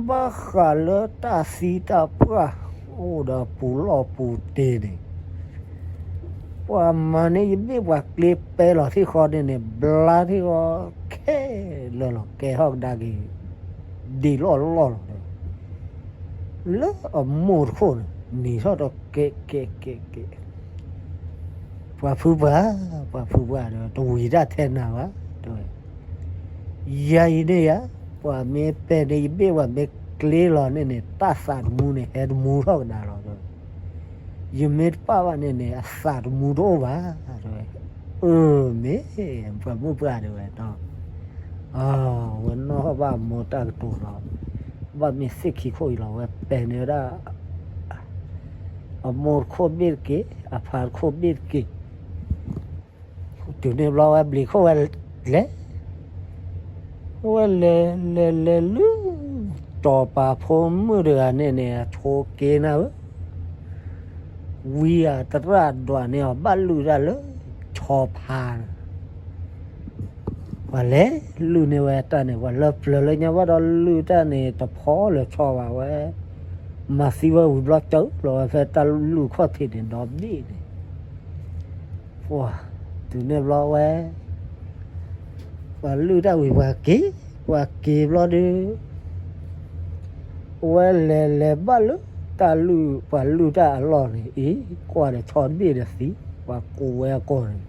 ဘၣ်ဃးလၢတၢ်သံတၢ်ပှၢ်အိၣ်ဒီးပူၤလီၢ်ပူၤတ့ၢ်န့ၣ်, ပှၤမၤန့ၢ်ယဘ့ၣ်ပှၤကျ့ပဲလီၤထံၣ်ဃီန့ၣ်န့ၣ်, ဘျါထံၣ်ဃီခဲလၢာ်လီၤ, ကဲထီၣ်ကဒါက့ၤ ဒံးလီၢ်လီၢ်လီၤ, လၢအမိၢ်တခိၣ်န့ၣ် နံၤထီၣ်ဒီးကဲးကဲးကဲးကဲး ပှၤဖုပှၢ်, ပှၤဖုပှၢ်ဒီး တဝံၤတၢ်ထဲနၤဘၣ်, တဲဝဲ, ယၤအံၤန့ၣ်ယၤ, ပှၤမ့ၢ်ပဲာ်န့ၢ်ယဘ့ၣ် ပှၤမ့ၢ်ကျ့လီၤန့ၣ်န့ၣ် တၢ်သးတမူန့ၣ် ဟဲတမူထီၣ်ကဒါလီၤ, တဲဝဲ, ယမ့ၢ်တပာ်ဘၣ်န့ၣ်န့ၣ် အသးတမူတအိၣ်ဘၣ်, တဲဝဲ, အၢ မ့ၢ် ပှၤမုၣ်ပှၢ် တဲဝဲ, အဝဲနီၣ်ထီၣ်ဘၣ်အမိၢ်တၢ်ကတိၤလီၤ, ဘၣ်မ့ၢ်သ့ၣ်ခံခိၣ်အံၤလီၤ, ဝဲပဲာ်န့ၢ်ဝဲဒၣ် အမိၢ်တခိၣ်ဘ့ၣ်တက့ၢ်, အဖါတခိၣ်ဘ့ၣ်တက့ၢ်, တုၤန့ၣ်ဘျီဝဲဘျံးခိၣ်ဝဲလဲၤ, ဝဲလဲၤလဲၤလဲၤလၢ စီၤပၤဖိမုၣ်တဂၤန့ၣ်န့ၣ် အဆိးက့နၤဧၢ, ဝံအသရၣ်ဒွးန့ၢ်အီၤဘၣ်လုၢ်တၢ်လၢ ဆီဖါန့ၣ်, ပှၤလဲၤလုၢ်န့ၢ်ဝဲတၢ်န့ၣ် ပှၤလၢပျၢၤလၢညါဘၣ်ဒီးလုၢ်တၢ်န့ၣ် တဖီလၢၤဆီဘၣ်ဝဲ, မၤသံဝဲဝံၤဘျီ ကၠီလီၤဝဲဖဲတၢ်လုၢ်ခီၣ်ထံးန့ၣ်ဒီဘ့ၣ်န့ၣ်, ပှၤ တုၤန့ၣ်ဘျီဝဲ ပှၤလုၢ်တၢ်ဝံၤပှၤက့ၤ, ပှၤက့ၤဘျီဒီး ဝဲလဲၤလဲၤဘၣ်လၢတၢ်လုၢ် ပှၤလုၢ်တၢ်အလီၢ်န့ၣ်အံၤ, ကွၢ်ဒီးဆီတဘ့ၣ်ဒီးသံ, ပှၤကိးဝဲအကိာ်န့ၣ်,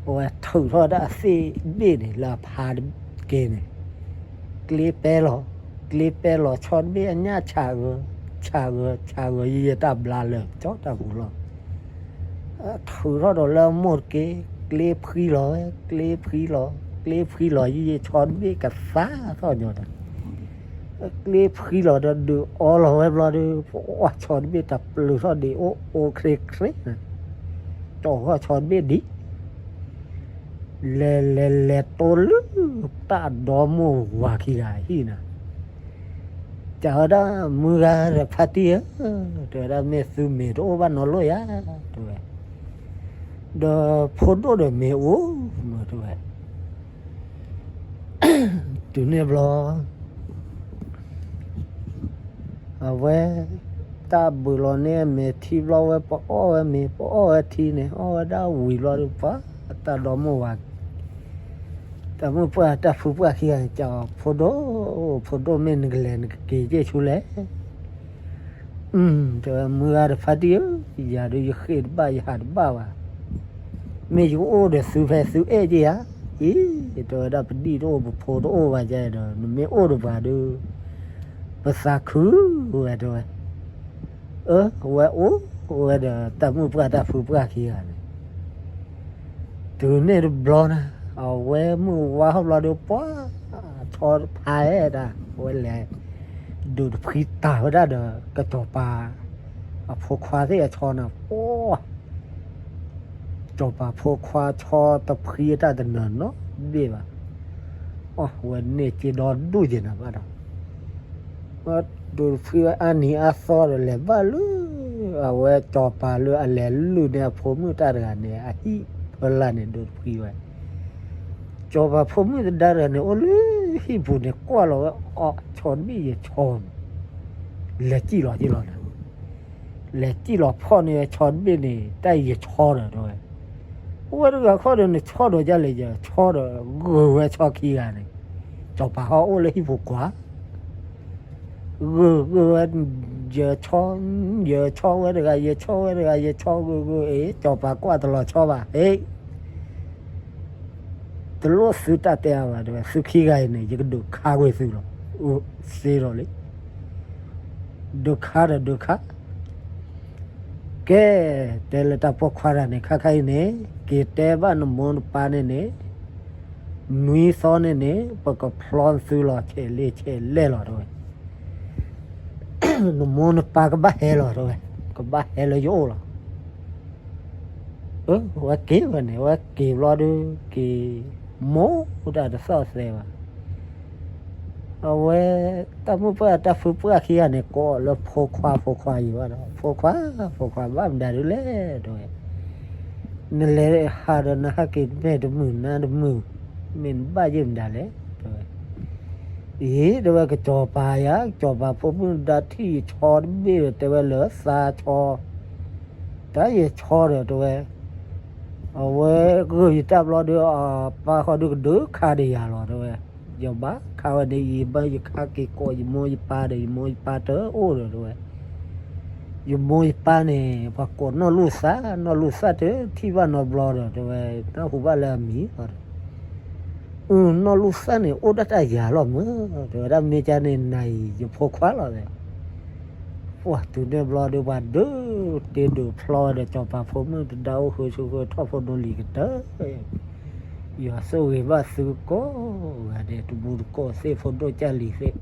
အဝဲထုးထီၣ်ဒၣ်အသ့ၣ်ဘ့ၣ်န့ၣ် လၢအဖါတက့ၢ်န့ၣ်, ကျ့ပဲလီၤ, ကျ့ပဲလီၤဆီတဘ့ၣ်အညၣ်ဆးဂၢၤ, ဆးဂၢၤ, ဆးဂၢၤယံာ်ယံာ်တၢ်ဘျါလၢာ်ကၠီတၢ်ပူၤလီၤ. ထုးထီၣ်ဒီးလၢအမိၢ်တက့ၢ်, ကျ့ဖှံလီၤဝဲ, ကျ့ဖှံလီၤ, ကျ့ဖှံလီၤယံာ်ယံာ်ဆီတဘ့ၣ်ကသါထီၣ်ညီတၢ်, ကျ့ဖှံလီၤဒီးဒုးအီလီၤဝဲဘျီဒီး ပှၤဆီတဘ့ၣ်တၢ်ပျုၤထီၣ်ဒံးအိၣ်အိၣ်ချ့ချ့, ကၠီထီၣ်ဆီတဘ့ၣ်ဒံး လဲၤလဲၤလဲၤတိလၢ တၢ်ဒီမိၢ်ဝၤခံဂၤအဟံၣ်နၤ, တဲဝဲဒၣ်မုၢ်ဂၤဒီး ဖါတံၢ်ဧၢ, တဲဝဲဒၣ်မ့ၢ်သုမ့ၤတအိၣ်ဘၣ်နီတလိၣ်ယၤ, တဲဝဲ, ဒီးဖိဒိၣ်ဒီးမ့ၤအိၣ်မး တဲဝဲ. တုၤန့ၣ်ဘျီ အဝဲ တၢ်ဘုးလီၤန့ၢ်အမဲာ်ထံဘျီဝဲ ပအီၣ်ဝဲမ့ၤ ပအီၣ်ဝဲထံန့ၣ် အီၣ်ဝဲဒၣ်ဝံၤဘျီဒီး ပှၤတၢ်ဒီမိၢ်ဝၤ တၢ်မုၣ်ပှၢ်တၢ်ဖုပှၢ်ခံဂၤန့ၣ် တဲအီၤ ဖိဒိၣ်, ဖိဒိၣ် မ့ၢ်နကလဲၤနကက့ၤက့ၢ်ဆူလဲၣ်. တဲဝဲ မုၢ်ဂၤဒီး ဖါတံၢ်ဧၢ, ယၤဒုးယဃ့ၢ်တဘၣ် ယဟးတဘၣ်ဘၣ်. မ့ၢ်ယကအိၣ်ဒီးသုဖဲသုအဲၣ်က့ၤဧါ. အံၤ တဲဝဲဒၣ် ပဒံၣ်တအိၣ် ပဖိတအိၣ်ဘၣ်ကဲဒီး နမ့ၢ်အိၣ်ဒီးပှၤဒီး ပသးခုဝဲ တဲဝဲ. အၢ အဝဲအိၣ်ဝဲဒီး တၢ်မုၣ်ပှၢ်တၢ်ဖုပှၢ်ခံဂၤန့ၣ် တုၤန့ၣ်တဘျီန့ၣ် အဝဲမုၢ်ဝါဟီၣ်ဘျီဒီး ပှၤဆီတဖါအဲၣ်တၢ် အဝဲလဲၤ ဒိးတဖှံတၢ်ဝဲဒၣ်ဒီး ကစီၤပၤ အဖိခွါသ့ၣ်အဆီန့ၣ် ပှၤ စီၤပၤဖိခွါဆီတဖှံတၢ်တနၢၤနီတဘ့ၣ်ဘၣ်. အဝဲန့ၣ်စ့ဒီဒူၣ်က့ၤနၤဘၣ်ဒီး ဒိးတဖှံဝဲအါနံၤအါသီဒီး လဲၤဘၣ်လၢ အဝဲစီၤပၤလၢအလဲၤလုၢ်န့ၢ်အဖိမုၣ်တၢ်တဂၤန့ၣ် အဟံၣ်ဖီလာ်န့ၣ် ဒိးတဖှံဝဲ. စီၤပၤဖိမုၣ်သဒါတဂၤန့ၣ် အိၣ်လၢဟံၣ်ပူၤန့ၣ် ကွၢ်လီၤဝဲ အီ ဆီတဘ့ၣ်ယဆီ လဲၤစံၣ်လီၤက့ၤလီၤဒီး လဲၤစံၣ်လီၤဖီၣ်န့ၢ်ဝဲဆီတဘ့ၣ်န့ၣ် တၢ်ယဆီဒီး တဲဝဲ. အိၣ်ဝဲတဂၤခီဒီး နဆီဒီးဒ်လဲၣ် ယဆီဒီး ဂုာ်ဝဲဆီခံဂၤန့ၣ် စီၤပၤဟီၣ်အိၣ်လၢဟံၣ်ပူၤကွၢ် ဂုာ်ဂုာ်ဝဲ ယဆီ ယဆီဝဲတဂၤ ယဆီဝဲတဂၤ ယဆီဂုာ်ဂုာ် အ့ စီၤပၤကွၢ်တလီၤဆီဘၣ် ဟ့ၣ် တလိၣ်သုတၢ်တဲအါဘၣ် တဲဝဲ သုခံဂၤအံၤန့ၣ် ယကဒုးခါကွံာ်သုလီၤ. အၢ စ့ဒီးလံ ဒုးခါဒီးဒုးခါ ကဲ တဲလၢတၢ်ပိာ်ခွါတဂၤန့ၣ် ခါခါအံၤန့ၣ် က့ၤတဲဘၣ်နမိၢ်နပၢ်န့ၣ်န့ၣ် နွံသီန့ၣ်န့ၣ် ပကဖျီသုလီၤ ဆဲးလ့ဆဲးလဲၣ်လီၤ တဲဝဲ. နမိၢ်နပၢ်ကဘၣ်ဟဲလီၤ တဲဝဲ, ကဘၣ်ဟဲလၢယအိၣ်လီၤ. အၢ ဝဲက့ၤဝဲန့ၣ် ဝဲက့ၤဘျီဒီး က့ၤမိၢ်တၢ်တသီၣ်သဲဘၣ်. အဝဲ တၢ်မုၣ်ပှၢ်တၢ်ဖုပှၢ်ခံဂၤန့ၣ် ကိးအီၤလၢဖိခွါ ဖိခွါယံၤဘၣ်ဒီး ဖိခွါ ဖိခွါ ဘၣ်မနုၤဒုလဲၣ် တဲဝဲ. နလဲၤဟးဒီးနဟးက့ၤတမ့ၢ်တမုာ်နါတမုာ် မ့ၢ်နဘၣ်ယဲၢ်မနုၤလဲၣ် တဲဝဲ. အံၤ တဲဝဲ ကစီၤပၤယၤ ကစီၤပၤဖိမုၣ်ဒါထံၣ်ယဆီတဘ့ၣ်ဒီး တဲဝဲလၢသးဆီ တၢ်ယဆီဒီး တဲဝဲ အဝဲဂုာ်ယတၢ်ဘျီဒီး အပၢ်ဃီဒုကဒုးခါဒီးယၤလီၤ တဲဝဲ. ယဘၣ်ခါဝဲန့ၣ် ယဘၣ်ယခါက့ၤကိး ယမိၢ်ယပၢ်ဒီး ယမိၢ်ယပၢ်တအိၣ်ဒီး တဲဝဲ. ယမိၢ်ယပၢ်န့ၣ် ပှၤကိးနီၢ်လူၢ်သၣ် နီၢ်လူၢ်သၣ်တထံၣ်ဘၣ်နီတဘျီဒီး တဲဝဲ နၢ်ဟူဘၣ်လၢအမံၤလီၤဒီး အၢ နီၢ်လူၢ်သၣ်န့ၣ် အိၣ်ဒၣ်တၢ်ယၤလီၤမး တဲဝဲဒၣ် မ့ၢ်ကန့ၣ် နၤအံၤ ယဖိခွါလီၤ တဲဝဲ. ပှၤတုၤန့ၣ်ဘျီဒီး ပှၤဒုးတ့ဒုးဖျီဝဲဒီး စီၤပၤဖိမုၣ်တဒါအိၣ်ဃုာ်ဆူဃုာ်ထီၣ်ဖိဒိလံၤကတၢၢ် ယွၤဆိၣ်ဂ့ၤဘၣ်သုကိးဂၤဒဲး တမူတကိးသ့ၣ် ဖိဒိၣ်ကၢ်လံၤသ့ၣ်